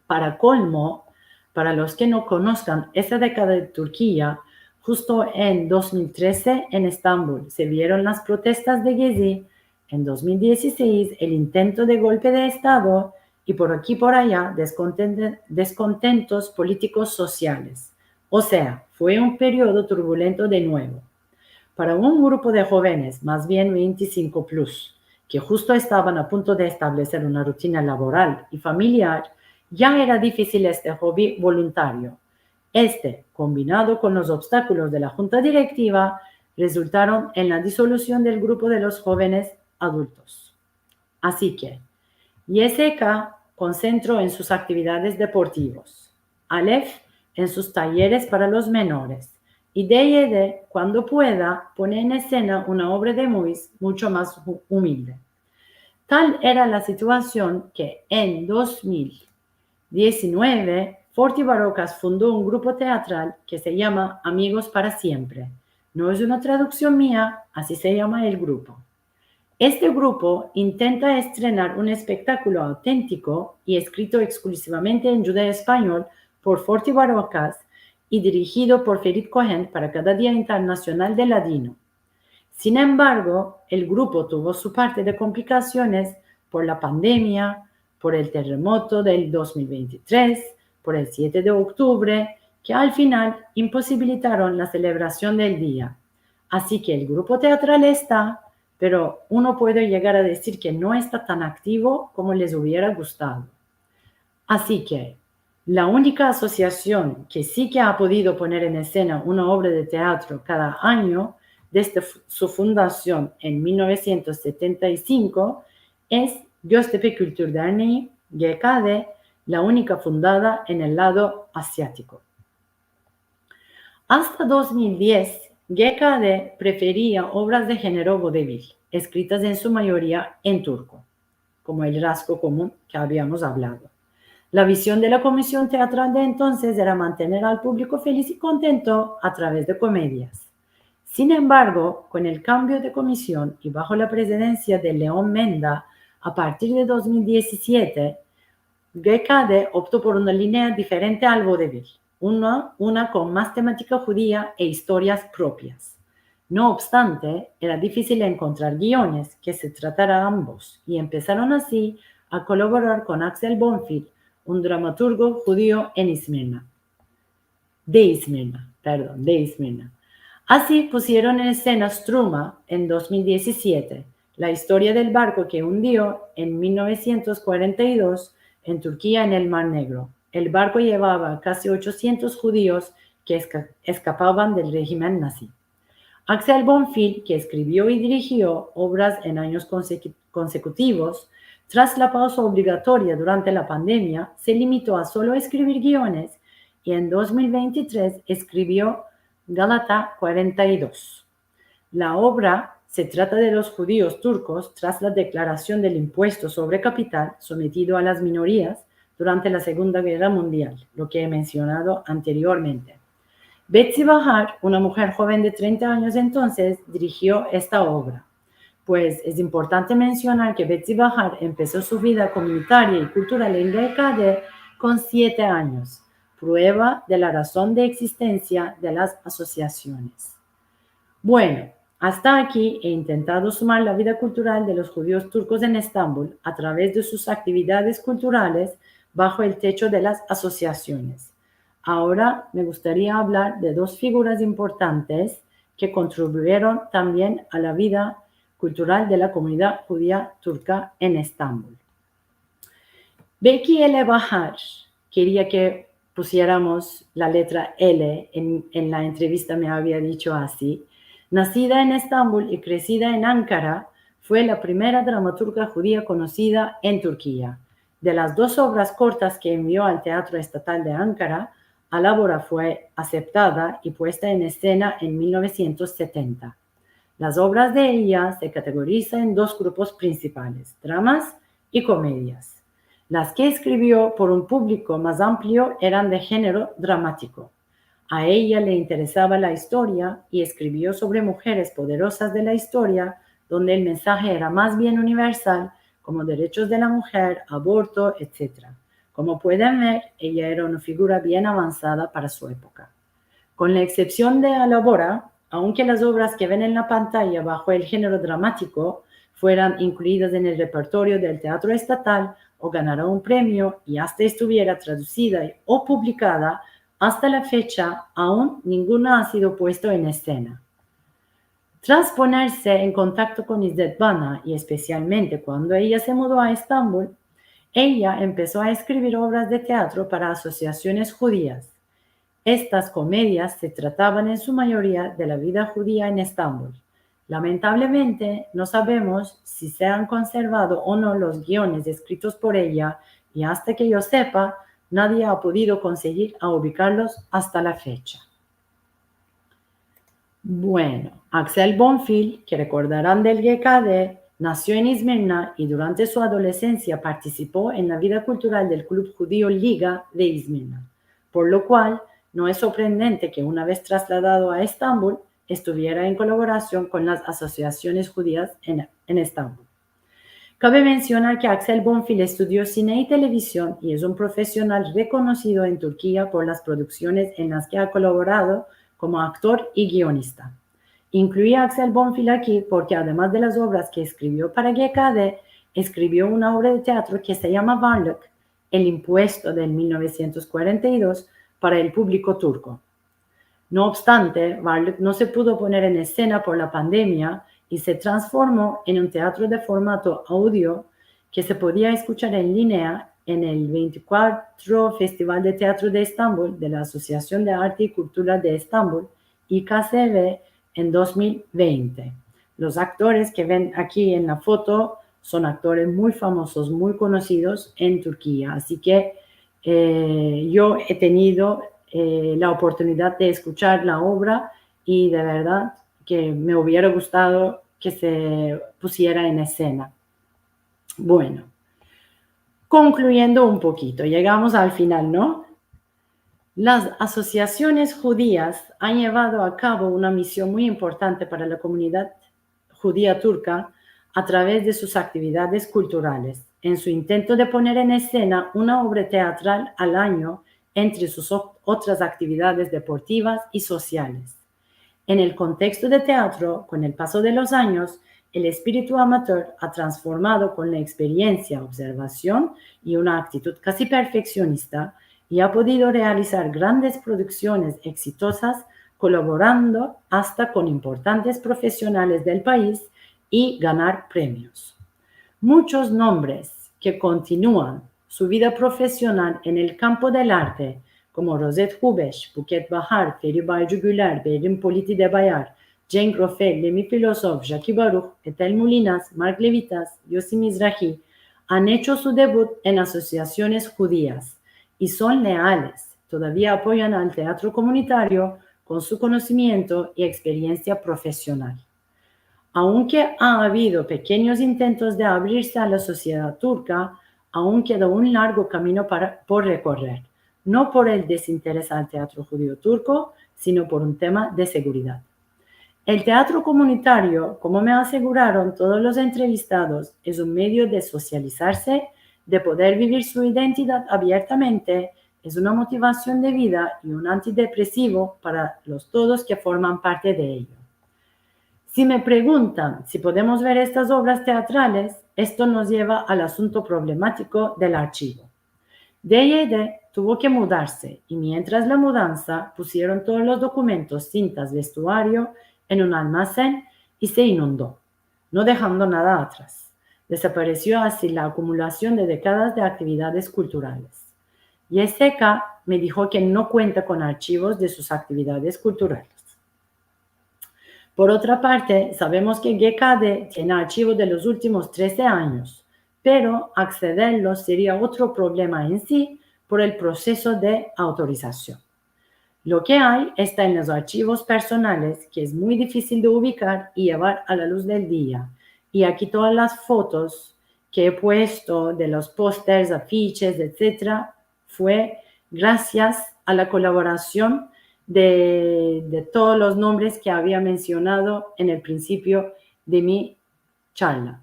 Para kolmo, para los ke no konoskan esa dekada de Turkia, djusto en dos mil trese en Estambul se vieron las protestas de Gezi, en dos mil dizisesh el intento de golpe de Estado i por aki por aya deskonten-, deskontentos politikos sosiales. O sea, fue un periodo turbulento de nuevo. Para un grupo de jovenes, mas bien vente i sinko plus, ke djusto estavan a punto de establevser una rutina lavoral i familiar, ya era difisil este hobi voluntario. Este, kombinado kon los obstakulos de la hunta direktiva, rezultaron en la disolusion del grupo de los jovenes adultos. Asi ke, Y S K konsentro en sus aktividades deportivos, Alef en sus tayeres para los menores, i D Y D, kuando pueda, pone en esena una ovra de muis muncho mas hu-, umilde. Tal era la situasion ke en dos mil dizinueve, Forti Barokas fundo un grupo teatral ke se yama Amigos para Siempre. No es una traduksion mia, asi se yama el grupo. Este grupo intenta estrenar un espektakulo autentiko i eskrito eksklusivamente en djudeo-espanyol por Forti Barokas i dirijido por Ferit Kohen para Kada Dia Internasional del Ladino. Sin embargo, el grupo tuvo su parte de komplikasiones por la pandemia, por el terremoto del dos mil vente i tres, por el siete de oktubre, ke al final imposibilitaron la selebrasion del dia. Asi ke el grupo teatral esta, pero uno puede yegar a dizir ke no esta tan aktivo komo les uviera gustado. Asi ke, la unika asosiasion ke si ke a podido poner en esena una ovra de teatro kada anyo desde fu-, su fundasion en mil novesientos setenta i sinko es Göztepe Kültür Derneği, G K D, la unika fundada en el lado aziatiko. Asta dos mil diez, G K D preferia ovras de genero vodevil, eskritas en su mayoria en turko, komo el rasko komun ke aviamos avlado. La vizion de la Komision Teatral de entonses era mantener al publiko feliz i kontento a traves de komedias. Sin embargo, kon el kambio de komision i baho la prezidensia de Leon Menda, a partir de dos mil dizisiete, G K D opto por una linea diferente al vodevil, una, una kon mas tematika djudia e istorias propias. No obstante, era difisil enkontrar giones ke se tratara ambos, i empesaron ansi a kolaborar kon Axel Bonfil, un dramaturgo djudio en Izmirna. De Izmirna, pardon, de Izmirna. Ansi pusieron en esena Struma en dos mil dizisiete, la istoria del barko ke undio en mil novesientos kuarenta i dos en Turkia en el Mar Negro. El barko yevava kasi ochosientos djudios ke eska-, eskapavan del rejimen nazi. Axel Bonfil, ke eskrivio i dirijio ovras en anyos konseki-, konsekutivos, tras la pauza obligatoria durante la pandemia, se limito a solo eskrivir giones i en dos mil vente i tres eskrivio Galata kuarenta i dos. La ovra se trata de los djudios turkos tras la deklarasion del impuesto sovre kapital sometido a las minorias durante la Segunda Guerra Mundial, lo ke e mensionado anteriormente. Betsy Bahar, una mujer joven de trenta anyos entonses, dirijio esta ovra. Pues es importante mensionar ke Betsy Bahar empeso su vida komunitaria i kultural en G K D kon siete anyos, prueva de la razon de egzistensia de las asosiasiones. Bueno, asta aki e intentado sumar la vida kultural de los djudios turkos en Estambul a traves de sus aktividades kulturales baho el techo de las asosiasiones. Agora me gustaria avlar de dos figuras importantes ke kontribuyeron tambien a la vida kultural de la komunidad djudia turka en Estambul. Beki Ele Bahar, keria ke pusieramos la letra L en, en la entrevista, me avia dicho ansi, nasida en Estambul i kresida en Ankara, fue la primera dramaturga djudia konosida en Turkia. De las dos ovras kortas ke envio al Teatro Estatal de Ankara, Alabora fue aseptada i puesta en esena en mil novesientos setenta. Las ovras de eya se kategoriza en dos grupos prinsipales, dramas i komedias. Las ke eskrivio por un publiko mas amplio eran de jenero dramatiko. A eya le interesava la istoria i eskrivio sovre mujeres poderozas de la istoria, donde el mensaje era mas bien universal, komo derechos de la mujer, aborto, etsetera. Komo pueden ver, eya era una figura bien avansada para su epoka. Kon la eksepsion de Alabora, aunke las ovras ke ven en la pantaya baho el jenero dramatiko fueran inkluidas en el repertorio del Teatro Estatal o ganaran un premio i asta estuviera tradusida o publikada, asta la fecha aun ninguna a sido puesto en esena. Tras ponerse en kontakto kon İzzet Bana, i espesialmente kuando eya se mudo a Estambul, eya empeso a eskrivir ovras de teatro para asosiasiones djudias. Estas komedias se tratavan en su mayoria de la vida djudia en Estambul. Lamentablemente, no savemos si se an konservado o no los giones eskritos por eya, i asta ke yo sepa, nadie a podido konsegir a ubikarlos asta la fecha. Bueno, Axel Bonfil, ke rekordaran del G K D, nasio en İzmirna i durante su adolesensia partisipo en la vida kultural del Klub Djudio Liga de İzmirna, por lo kual no es sorprendente ke una vez trasladado a Estambul estuviera en kolaborasion kon las asosiasiones djudias en, en Estambul. Kabe mensionar ke Axel Bonfil estudio sine i televizion i es un profesional rekonosido en Turkia por las produksiones en las ke a kolaborado komo aktor i gionista. Inkluyi a Axel Bonfil aki porke, ademas de las ovras ke eskrivio para G K D, eskrivio una ovra de teatro ke se yama Varlık, el impuesto, del mil novesientos kuarenta i dos, para el publiko turko. No obstante, Varlık no se pudo poner en esena por la pandemia i se transformo en un teatro de formato audio ke se podia eskuchar en linea en el vente i kuatro Festival de Teatro de Estambul de la Asosiasion de Arte i Kultura de Estambul, İKSV, en dos mil vente. Los aktores ke ven aki en la foto son aktores muy famosos, muy konosidos en Turkia. Ansi ke, eh, yo e tenido, eh, la oportunidad de eskuchar la ovra i de verdad ke me uviera gustado ke se pusiera en esena. Bueno, konkluyendo un pokito, yegamos al final, no? Las asosiasiones djudias an yevado a kavo una mision muy importante para la komunidad djudia turka a traves de sus aktividades kulturales, en su intento de poner en esena una ovra teatral al anyo entre sus ot-, otras aktividades deportivas i sosiales. En el konteksto de teatro, kon el paso de los anyos, el espiritu amator a transformado kon la eksperiensia, observasion i una aktitut kasi perfeksionista, i a podido realizar grandes produksiones ekzitozas, kolaborando asta kon importantes profesionales del pais i ganar premios. Muchos nombres ke kontinuan su vida profesional en el kampo del arte, komo Rozet Hubeş, Buket Bahar, Feri Baycu Güler, Behrim Politi de Bayar, Cenk Rofel, Lemi Filosov, Jaki Baruh, Etel Mulinas, Mark Levitas, Yossi Mizrahi, an echo su debut en asosiasiones djudias i son leales, todavia apoyan al teatro komunitario kon su konosimiento i eksperiensia profesional. Aunke a avido pekenyos intentos de avrirse a la sosiedad turka, aun keda un largo kamino para, por rekorrer, no por el desinteres al teatro djudio-turko, sino por un tema de seguridad. El teatro komunitario, komo me aseguraron todos los entrevistados, es un medio de sosializarse, de poder bivir su identidad aviertamente, es una motivasion de vida i un antidepresivo para los todos ke forman parte de eyo. Si me preguntan si podemos ver estas ovras teatrales, esto mos yeva al asunto problematiko del archivo. D Y D tuvo ke mudarse i mientras la mudansa pusieron todos los dokumentos, sintas, vestuario en un almasen i se inundo, no dejando nada atras. Desaparesio ansi la akumulasion de dekadas de aktividades kulturales. Y S K me dijo ke no kuenta kon archivos de sus aktividades kulturales. Por otra parte, savemos ke G K D tiene archivo de los ultimos trese anyos, pero aksederlo seria otro problema en si por el proseso de autorizasion. Lo ke ay esta en los archivos personales, ke es muy difisil de uvikar i yevar a la luz del dia. I aki todas las fotos ke e puesto de los posters, afiches, etsetera, fue grasias a la kolaborasion de, de todos los nombres ke avia mensionado en el prinsipio de mi charla.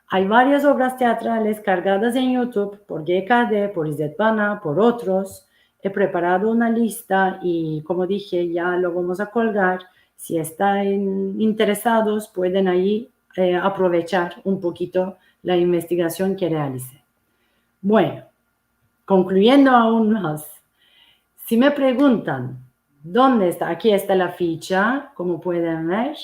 Ay varias ovras teatrales kargadas en YouTube por G K D, por İzzet Bana, por otros. He preparado una lista i, komo dije, ya lo vamos a kolgar. Si estan interesados, pueden ayi, eh, aprovechar un pokito la investigasion ke realize. Bueno, konkluyendo aun mas, si me preguntan donde esta, aki esta la ficha, komo pueden ver,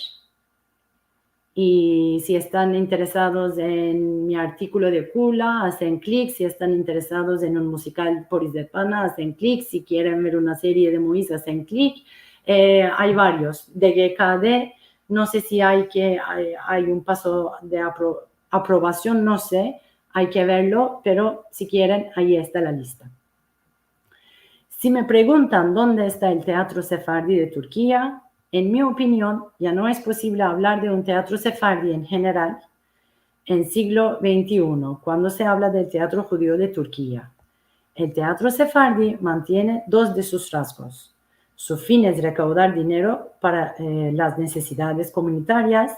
i si estan interesados en mi artikulo de Kula, asen klik. Si estan interesados en un musikal por İzzet Bana, asen klik. Si kieren ver una serie de Moiz, asen klik. Eh, ay varios de G K D. No se si ay ke, ay, ay un paso de apro-, aprovasion, no se. Ay ke verlo, pero si kieren, ayi esta la lista. Si me preguntan donde esta el teatro sefardi de Turkia, en mi opinion, ya no es posivle avlar de un teatro sefardi en jeneral en siglo vente i uno, kuando se avla del teatro djudio de Turkia. El teatro sefardi mantiene dos de sus rasgos. Su fin es rekaudar dinero para, eh, las nesesidades komunitarias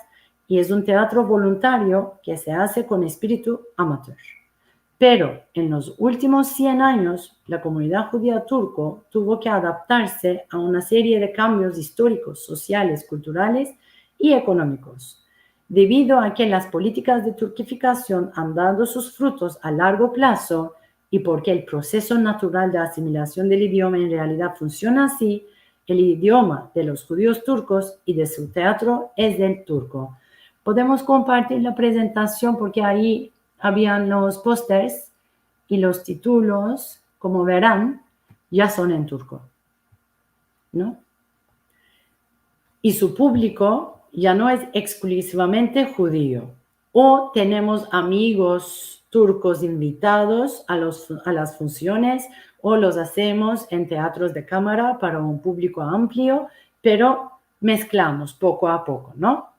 i es un teatro voluntario ke se aze kon espiritu amateur. Pero en los ultimos sien anyos, la komunidad djudia turko tuvo ke adaptarse a una serie de kambios istorikos, sosiales, kulturales i ekonomikos, devido a ke las politikas de turkifikasion an dado sus frutos a largo plazo i porke el proseso natural de asimilasion del idioma en realidad funsiona ansi, el idioma de los djudios turkos i de su teatro es el turko. Podemos kompartir la prezentasion porke ayi avian los posters i los titulos, komo veran, ya son en turko, no? I su publiko ya no es eksklusivamente djudio. O tenemos amigos turkos invitados a los, a las funsiones, o los azemos en teatros de kamara para un publiko amplio, pero mesklamos poko a poko, no?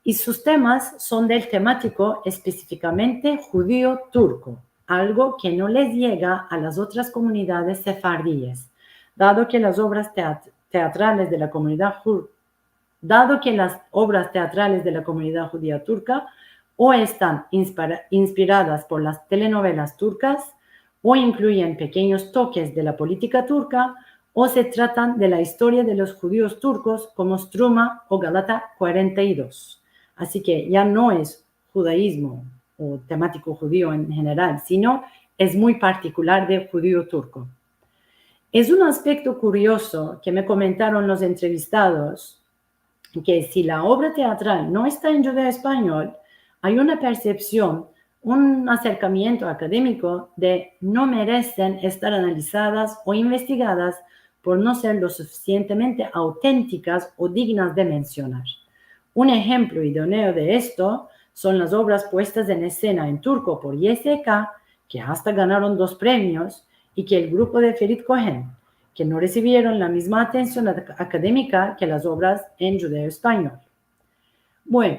I sus temas son del tematiko espesifikamente djudio-turko, algo ke no les yega a las otras komunidades sefardies, dado ke las ovras teat-, teatrales de la komunidad dju-, dado ke las ovras teatrales de la komunidad djudia turka o estan inspira-, inspiradas por las telenovelas turkas, o inkluyen pekenyos tokes de la politika turka, o se tratan de la istoria de los djudios turkos, komo Struma o Galata kuarenta i dos. Ansi ke ya no es djudaizmo o tematiko djudio en jeneral, sino es muy partikular de djudio-turko. Es un aspekto kuriozo ke me komentaron los entrevistados, ke si la ovra teatral no esta en djudeo-espanyol, ay una persepsion, un aserkamiento akademiko de no meresen estar analizadas o investigadas por no ser lo sufisientemente autentikas o dignas de mensionar. Un enshemplo idoneo de esto son las ovras puestas en esena en turko por Y S K, ke asta ganaron dos premios, i ke el grupo de Ferit Kohen, ke no resivieron la mizma atension ac-, akademika ke las ovras en djudeo-espanyol. Bueno,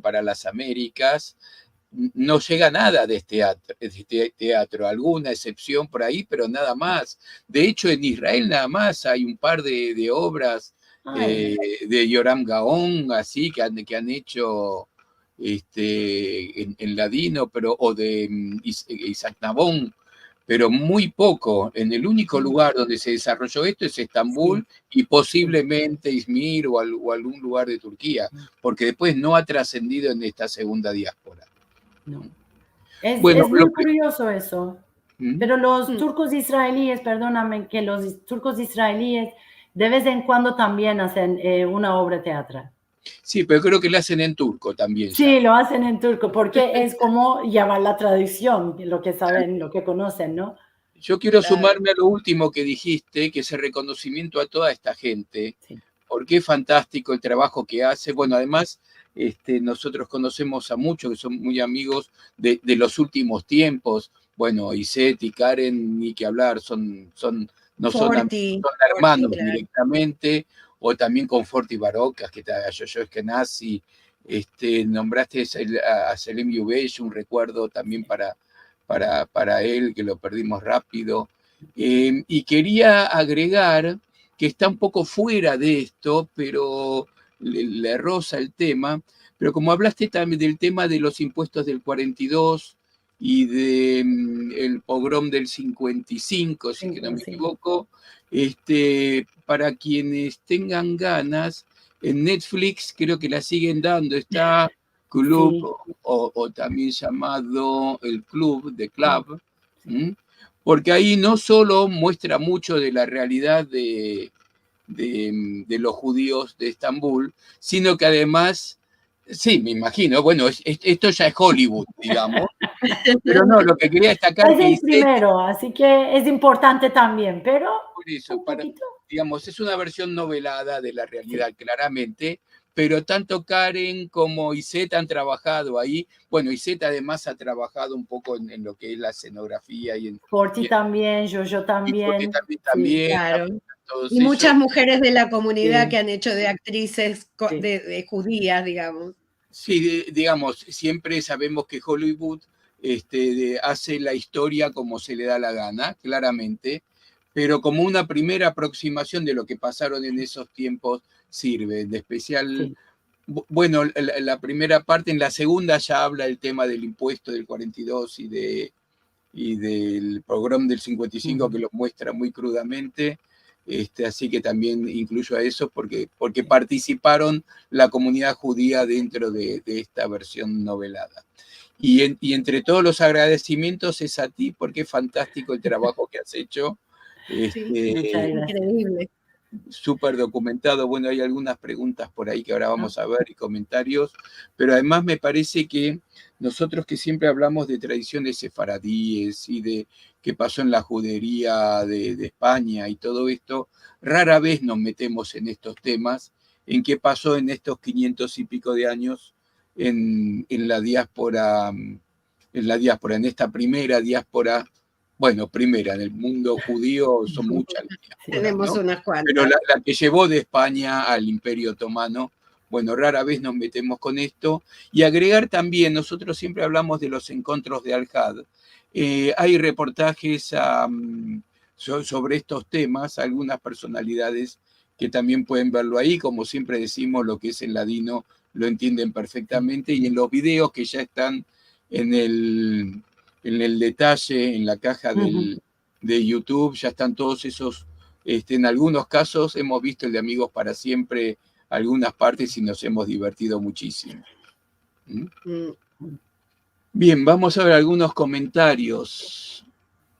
para las Amerikas, n-, no yega nada de este teatro, de este teatro, alguna eksepsion por ayi, pero nada mas. De echo, en Israel nada mas ay un par de, de ovras, eh, de Yoram Gaon, ansi, ke an, ke an echo, este, en, en ladino, pero, o de, mm, Is-, Isaac Navon, pero muy poko. En el uniko lugar donde se desaroyo esto es Estambul i posivlemente Izmir o al-, o algun lugar de Turkia, porke despues no a transendido en esta segunda diaspora. No. Es, bueno, es muy kuriozo eso. Pero los turkos israelies, perdoname, ke los is-, turkos israelies de vez en kuando tambien azen, eh, una ovra teatral. Si, pero kreo ke lo azen en turko tambien. Si, lo azen en turko, porke es komo yavar la tradision, lo ke saven, lo ke konosen, no? Yo kero sumarme a lo ultimo ke dijiste, ke es el rekonosimiento a toda esta djente, porke es fantastiko el travajo ke aze. Bueno, ademas, este, mozotros konosemos a muchos ke son muy amigos de, de los ultimos tiempos. Bueno, Iset i Karen, ni ke avlar, son, son, no son am-, son ermanos direktamente, o tambien kon Forti Barokas, ke ta, Yoyo Eskenazi, este, nombraste a, a Selim Yuvesh, un rekuerdo tambien para, para, para el, ke lo perdimos rapido. Em, i keria agregar ke esta un poko fuera de esto, pero le, le roza el tema, pero komo avlaste tambien del tema de los impuestos del kuarenta i dos i de, mm, el pogrom del sinkuenta i sinko, si es ke no me ekivoko, este, para kienes tengan ganas, en Netflix kreo ke la sigen dando, esta Klub, o, o tambien yamado el Klub, The Club, porke ayi no solo muestra mucho de la realidad de, de, de los djudios de Estambul, sino ke ademas, si, me imajino, bueno, es, es, esto ya es Hollywood, digamos, pero no, lo ke keria destakar es ke el Iset primero, ansi ke es importante tambien, pero por esto, un pokito, digamos, es una version novelada de la realidad, klaramente, pero tanto Karen komo Iset an trabajado ayi. Bueno, Iset ademas a trabajado un poko en, en lo ke es la eskenografia i en... Forti tambien, Yoyo tambien. Forti tambien, si, tambien, klaro. I muchas mujeres de la komunidad ke an echo de aktrizes ko-, de, de djudias, digamos. Si, di-, digamos, siempre savemos ke Hollywood, este, de, aze la istoria komo se le da la gana, klaramente, pero komo una primera aproksimasion de lo ke pasaron en esos tiempos sirve, de espesial, bu-, bueno, la, la primera parte, en la segunda ya avla el tema del impuesto del kuarenta i dos i de, i del pogrom del sinkuenta i sinko, ke lo muestra muy krudamente, este, ansi ke tambien inkluyo a esos porke, porke partisiparon la komunidad djudia dentro de, de esta version novelada. I en, i entre todos los agradesimientos es a ti porke es fantastiko el travajo ke as echo. Si, este, muchas grasias. Inkreivle. Super dokumentado. Bueno, ay algunas preguntas por ayi ke agora vamos a ver i komentarios, pero ademas me parese ke mozotros ke siempre avlamos de tradisiones sefaradies i de ke paso en la djuderia de, de Espanya i todo esto, rara vez mos metemos en estos temas, en ke paso en estos kinyentos i piko de anyos en, en la diaspora, en la diaspora, en esta primera diaspora, bueno, primera, en el mundo djudio son muchas las diasporas, ¿no? Tenemos unas kuantas. Pero la, la ke yevo de Espanya al Imperio Otomano, bueno, rara vez mos metemos kon esto. I agregar tambien, mozotros siempre avlamos de los enkontros de Alhad. Eh, ay reportajes, am, so-, sovre estos temas, algunas personalidades ke tambien pueden verlo ayi, komo siempre desimos, lo ke es en ladino lo entienden perfektamente, i en los videos ke ya estan en el, en el detaye, en la kaja del, de YouTube, ya estan todos esos, este, en algunos kazos hemos visto el de Amigos para Siempre algunas partes i mos hemos divertido muchisimo. Bien, vamos a ver algunos komentarios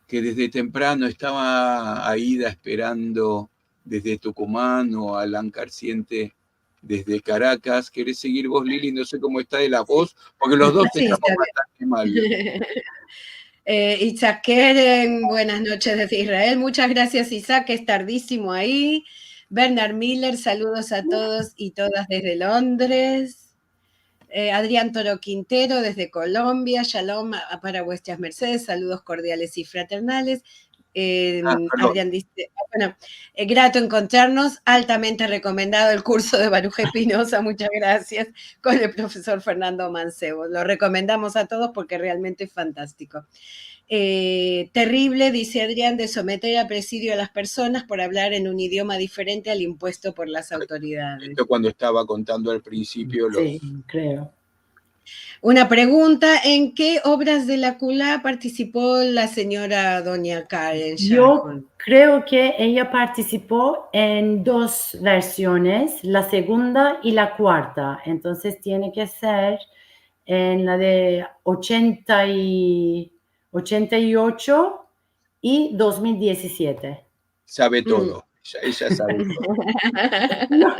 ke desde temprano estava Aida esperando desde Tucumán o Alan Carciente desde Caracas. Keres segir vos, Lili? No se komo esta de la vos, porke los dos estamos bastante mal. Eh, Isaac Keren, buenas noches desde Israel. Muchas gracias, Isaac, es tardisimo ayi. Bernard Miller, saludos a todos i todas desde Londres. Eh, Adrián Toro Quintero desde Colombia, shalom a, a para vuestras mercedes, saludos cordiales i fraternales. Eh, ah, Adrián dice, bueno, eh, grato encontrarnos, altamente recomendado el curso de Baruch Espinosa, muchas gracias, con el profesor Fernando Mancebo. Lo recomendamos a todos porque realmente es fantástico. Eh, terrible, dice Adrián, de someter a presidio a las personas por hablar en un idioma diferente al impuesto por las autoridades. Esto cuando estaba contando al principio los... Sí, creo. Una pregunta, ¿en qué obras de la Kula participó la señora doña Karen Sharhon? Yo creo que ella participó en dos versiones, la segunda y la cuarta. Entonces tiene que ser en la de ochenta y, ochenta y ocho y dos mil diecisiete. Sabe todo. Ella, ella sabe todo. No.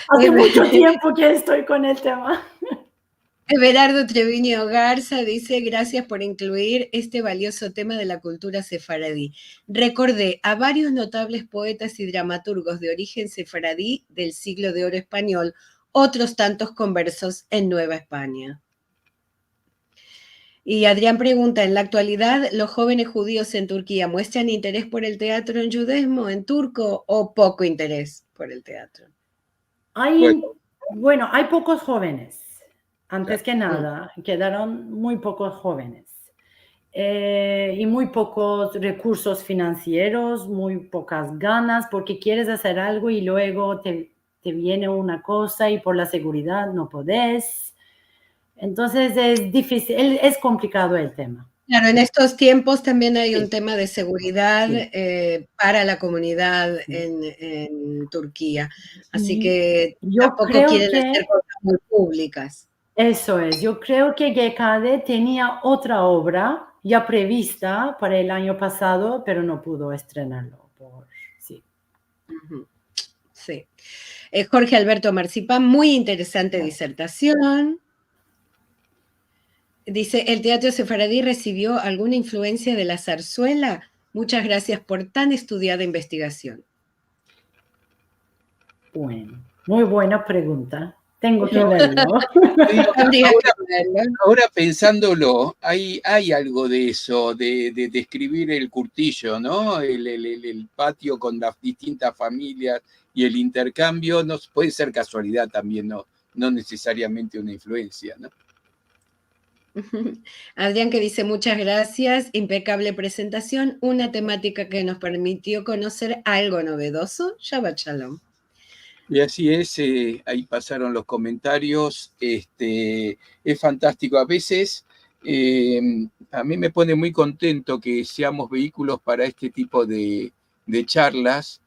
Hace mucho tiempo que estoy con el tema. Everardo Treviño Garza dice, gracias por incluir este valioso tema de la cultura sefaradí. Recordé a varios notables poetas y dramaturgos de origen sefaradí del siglo de oro español, otros tantos conversos en Nueva España. Y Adrián pregunta, ¿en la actualidad los jóvenes judíos en Turquía muestran interés por el teatro en yudezmo, en turco, o poco interés por el teatro? Hay, bueno, hay pocos jóvenes. Antes que nada, quedaron muy pocos jóvenes. Eh, y muy pocos recursos financieros, muy pocas ganas, porque quieres hacer algo y luego te, te viene una cosa y por la seguridad no podés. Entonces es difícil, es complicado el tema. Claro, en estos tiempos también hay un tema de seguridad, eh, para la comunidad en, en Turquía. Así que tampoco quieren hacer cosas muy públicas. Eso es, yo creo que G K D tenía otra obra ya prevista para el año pasado, pero no pudo estrenarlo por, sí. Sí. Eh, Jorge Alberto Marcipan, muy interesante disertación. Dice, ¿el teatro sefaradí recibió alguna influencia de la zarzuela? Muchas gracias por tan estudiada investigación. Bueno, muy buena pregunta. Tengo que verlo. Ahora, ahora pensándolo, hay, hay algo de eso, de, de describir el curtillo, ¿no? El, el, el, el patio con las distintas familias y el intercambio, no puede ser casualidad también, no, no necesariamente una influencia, ¿no? Adrián que dice, muchas gracias, impecable presentación, una temática que nos permitió conocer algo novedoso. Shabbat Shalom. Y así es, eh, ahí pasaron los comentarios, este, es fantástico. A veces, eh, a mí me pone muy contento que seamos vehículos para este tipo de, de charlas,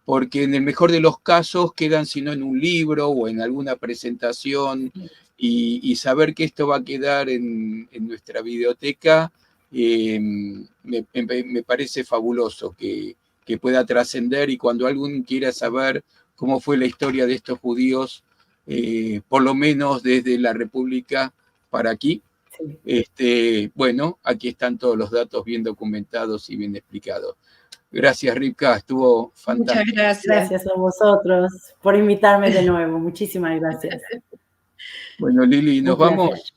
porque en el mejor de los casos quedan sino en un libro o en alguna presentación, y, y saber que esto va a quedar en, en nuestra biblioteca, eh, me, me, me parece fabuloso que, que pueda trascender, y cuando alguien quiera saber cómo fue la historia de estos judíos, eh, por lo menos desde la República para aquí, este, bueno, aquí están todos los datos bien documentados y bien explicados. Gracias, Rivka, estuvo fantástico. Muchas gracias. Gracias a vosotros por invitarme de nuevo. Muchísimas gracias. Bueno, Lili, nos vamos.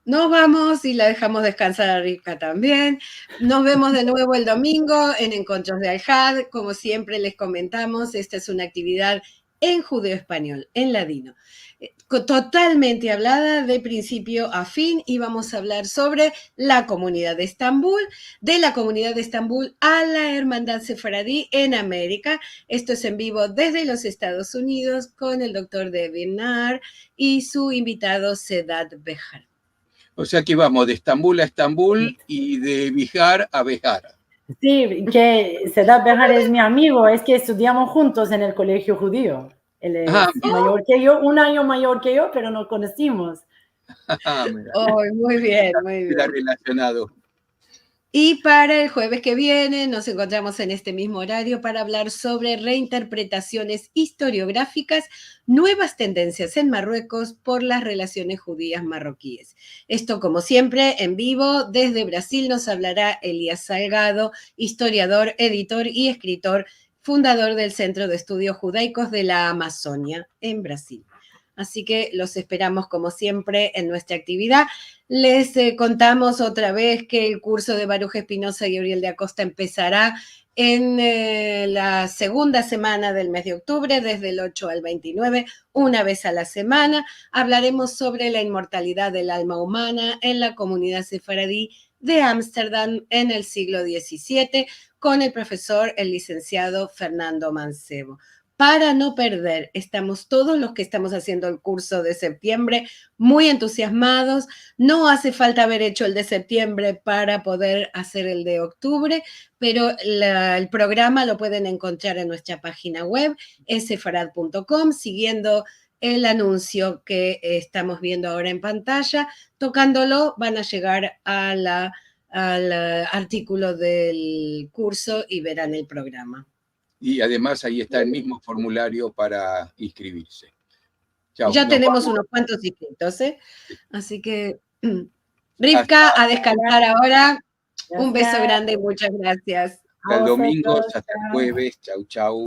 Nos vamos y la dejamos descansar a Rivka también. Nos vemos de nuevo el domingo en Encontros de Alhad. Como siempre les comentamos, esta es una actividad en judeo-español, en ladino, eh, co-, totalmente hablada de principio a fin, y vamos a hablar sobre la comunidad de Estambul, de la comunidad de Estambul a la hermandad sefaradí en América. Esto es en vivo desde los Estados Unidos con el doctor David Naar y su invitado Sedat Behar. O sea que vamos de Estambul a Estambul y de Bihar a Behar. Sí, que Sedat Behar es mi amigo, es que estudiamos juntos en el colegio judío. Él es mayor que yo, un año mayor que yo, pero nos conocimos. Ah, mira. Oh, muy bien, muy bien. Era relacionado. Y para el jueves que viene nos encontramos en este mismo horario para hablar sobre reinterpretaciones historiográficas, nuevas tendencias en Marruecos por las relaciones judías marroquíes. Esto, como siempre, en vivo desde Brasil nos hablará Elías Salgado, historiador, editor y escritor, fundador del Centro de Estudios Judaicos de la Amazonia en Brasil. Así que los esperamos, como siempre, en nuestra actividad. Les, eh, contamos otra vez que el curso de Baruch Espinosa y Gabriel de Acosta empezará en, eh, la segunda semana del mes de octubre, desde el ocho al veintinueve, una vez a la semana. Hablaremos sobre la inmortalidad del alma humana en la comunidad sefaradí de Ámsterdam en el siglo diecisiete con el profesor, el licenciado Fernando Mancebo. Para no perder, estamos todos los que estamos haciendo el curso de septiembre muy entusiasmados. No hace falta haber hecho el de septiembre para poder hacer el de octubre, pero la, el programa lo pueden encontrar en nuestra página web, sefarad punto com, siguiendo el anuncio que estamos viendo ahora en pantalla. Tocándolo, van a llegar a la, al, eh, artículo del curso y verán el programa. Y además ahí está el mismo formulario para inscribirse. Chao, Ya nos tenemos vamos. Unos cuantos inscritos, ¿eh? Así que, Rivka, a descansar ahora. Un beso grande y muchas gracias. Hasta el domingo, hasta el jueves. Chau, chau.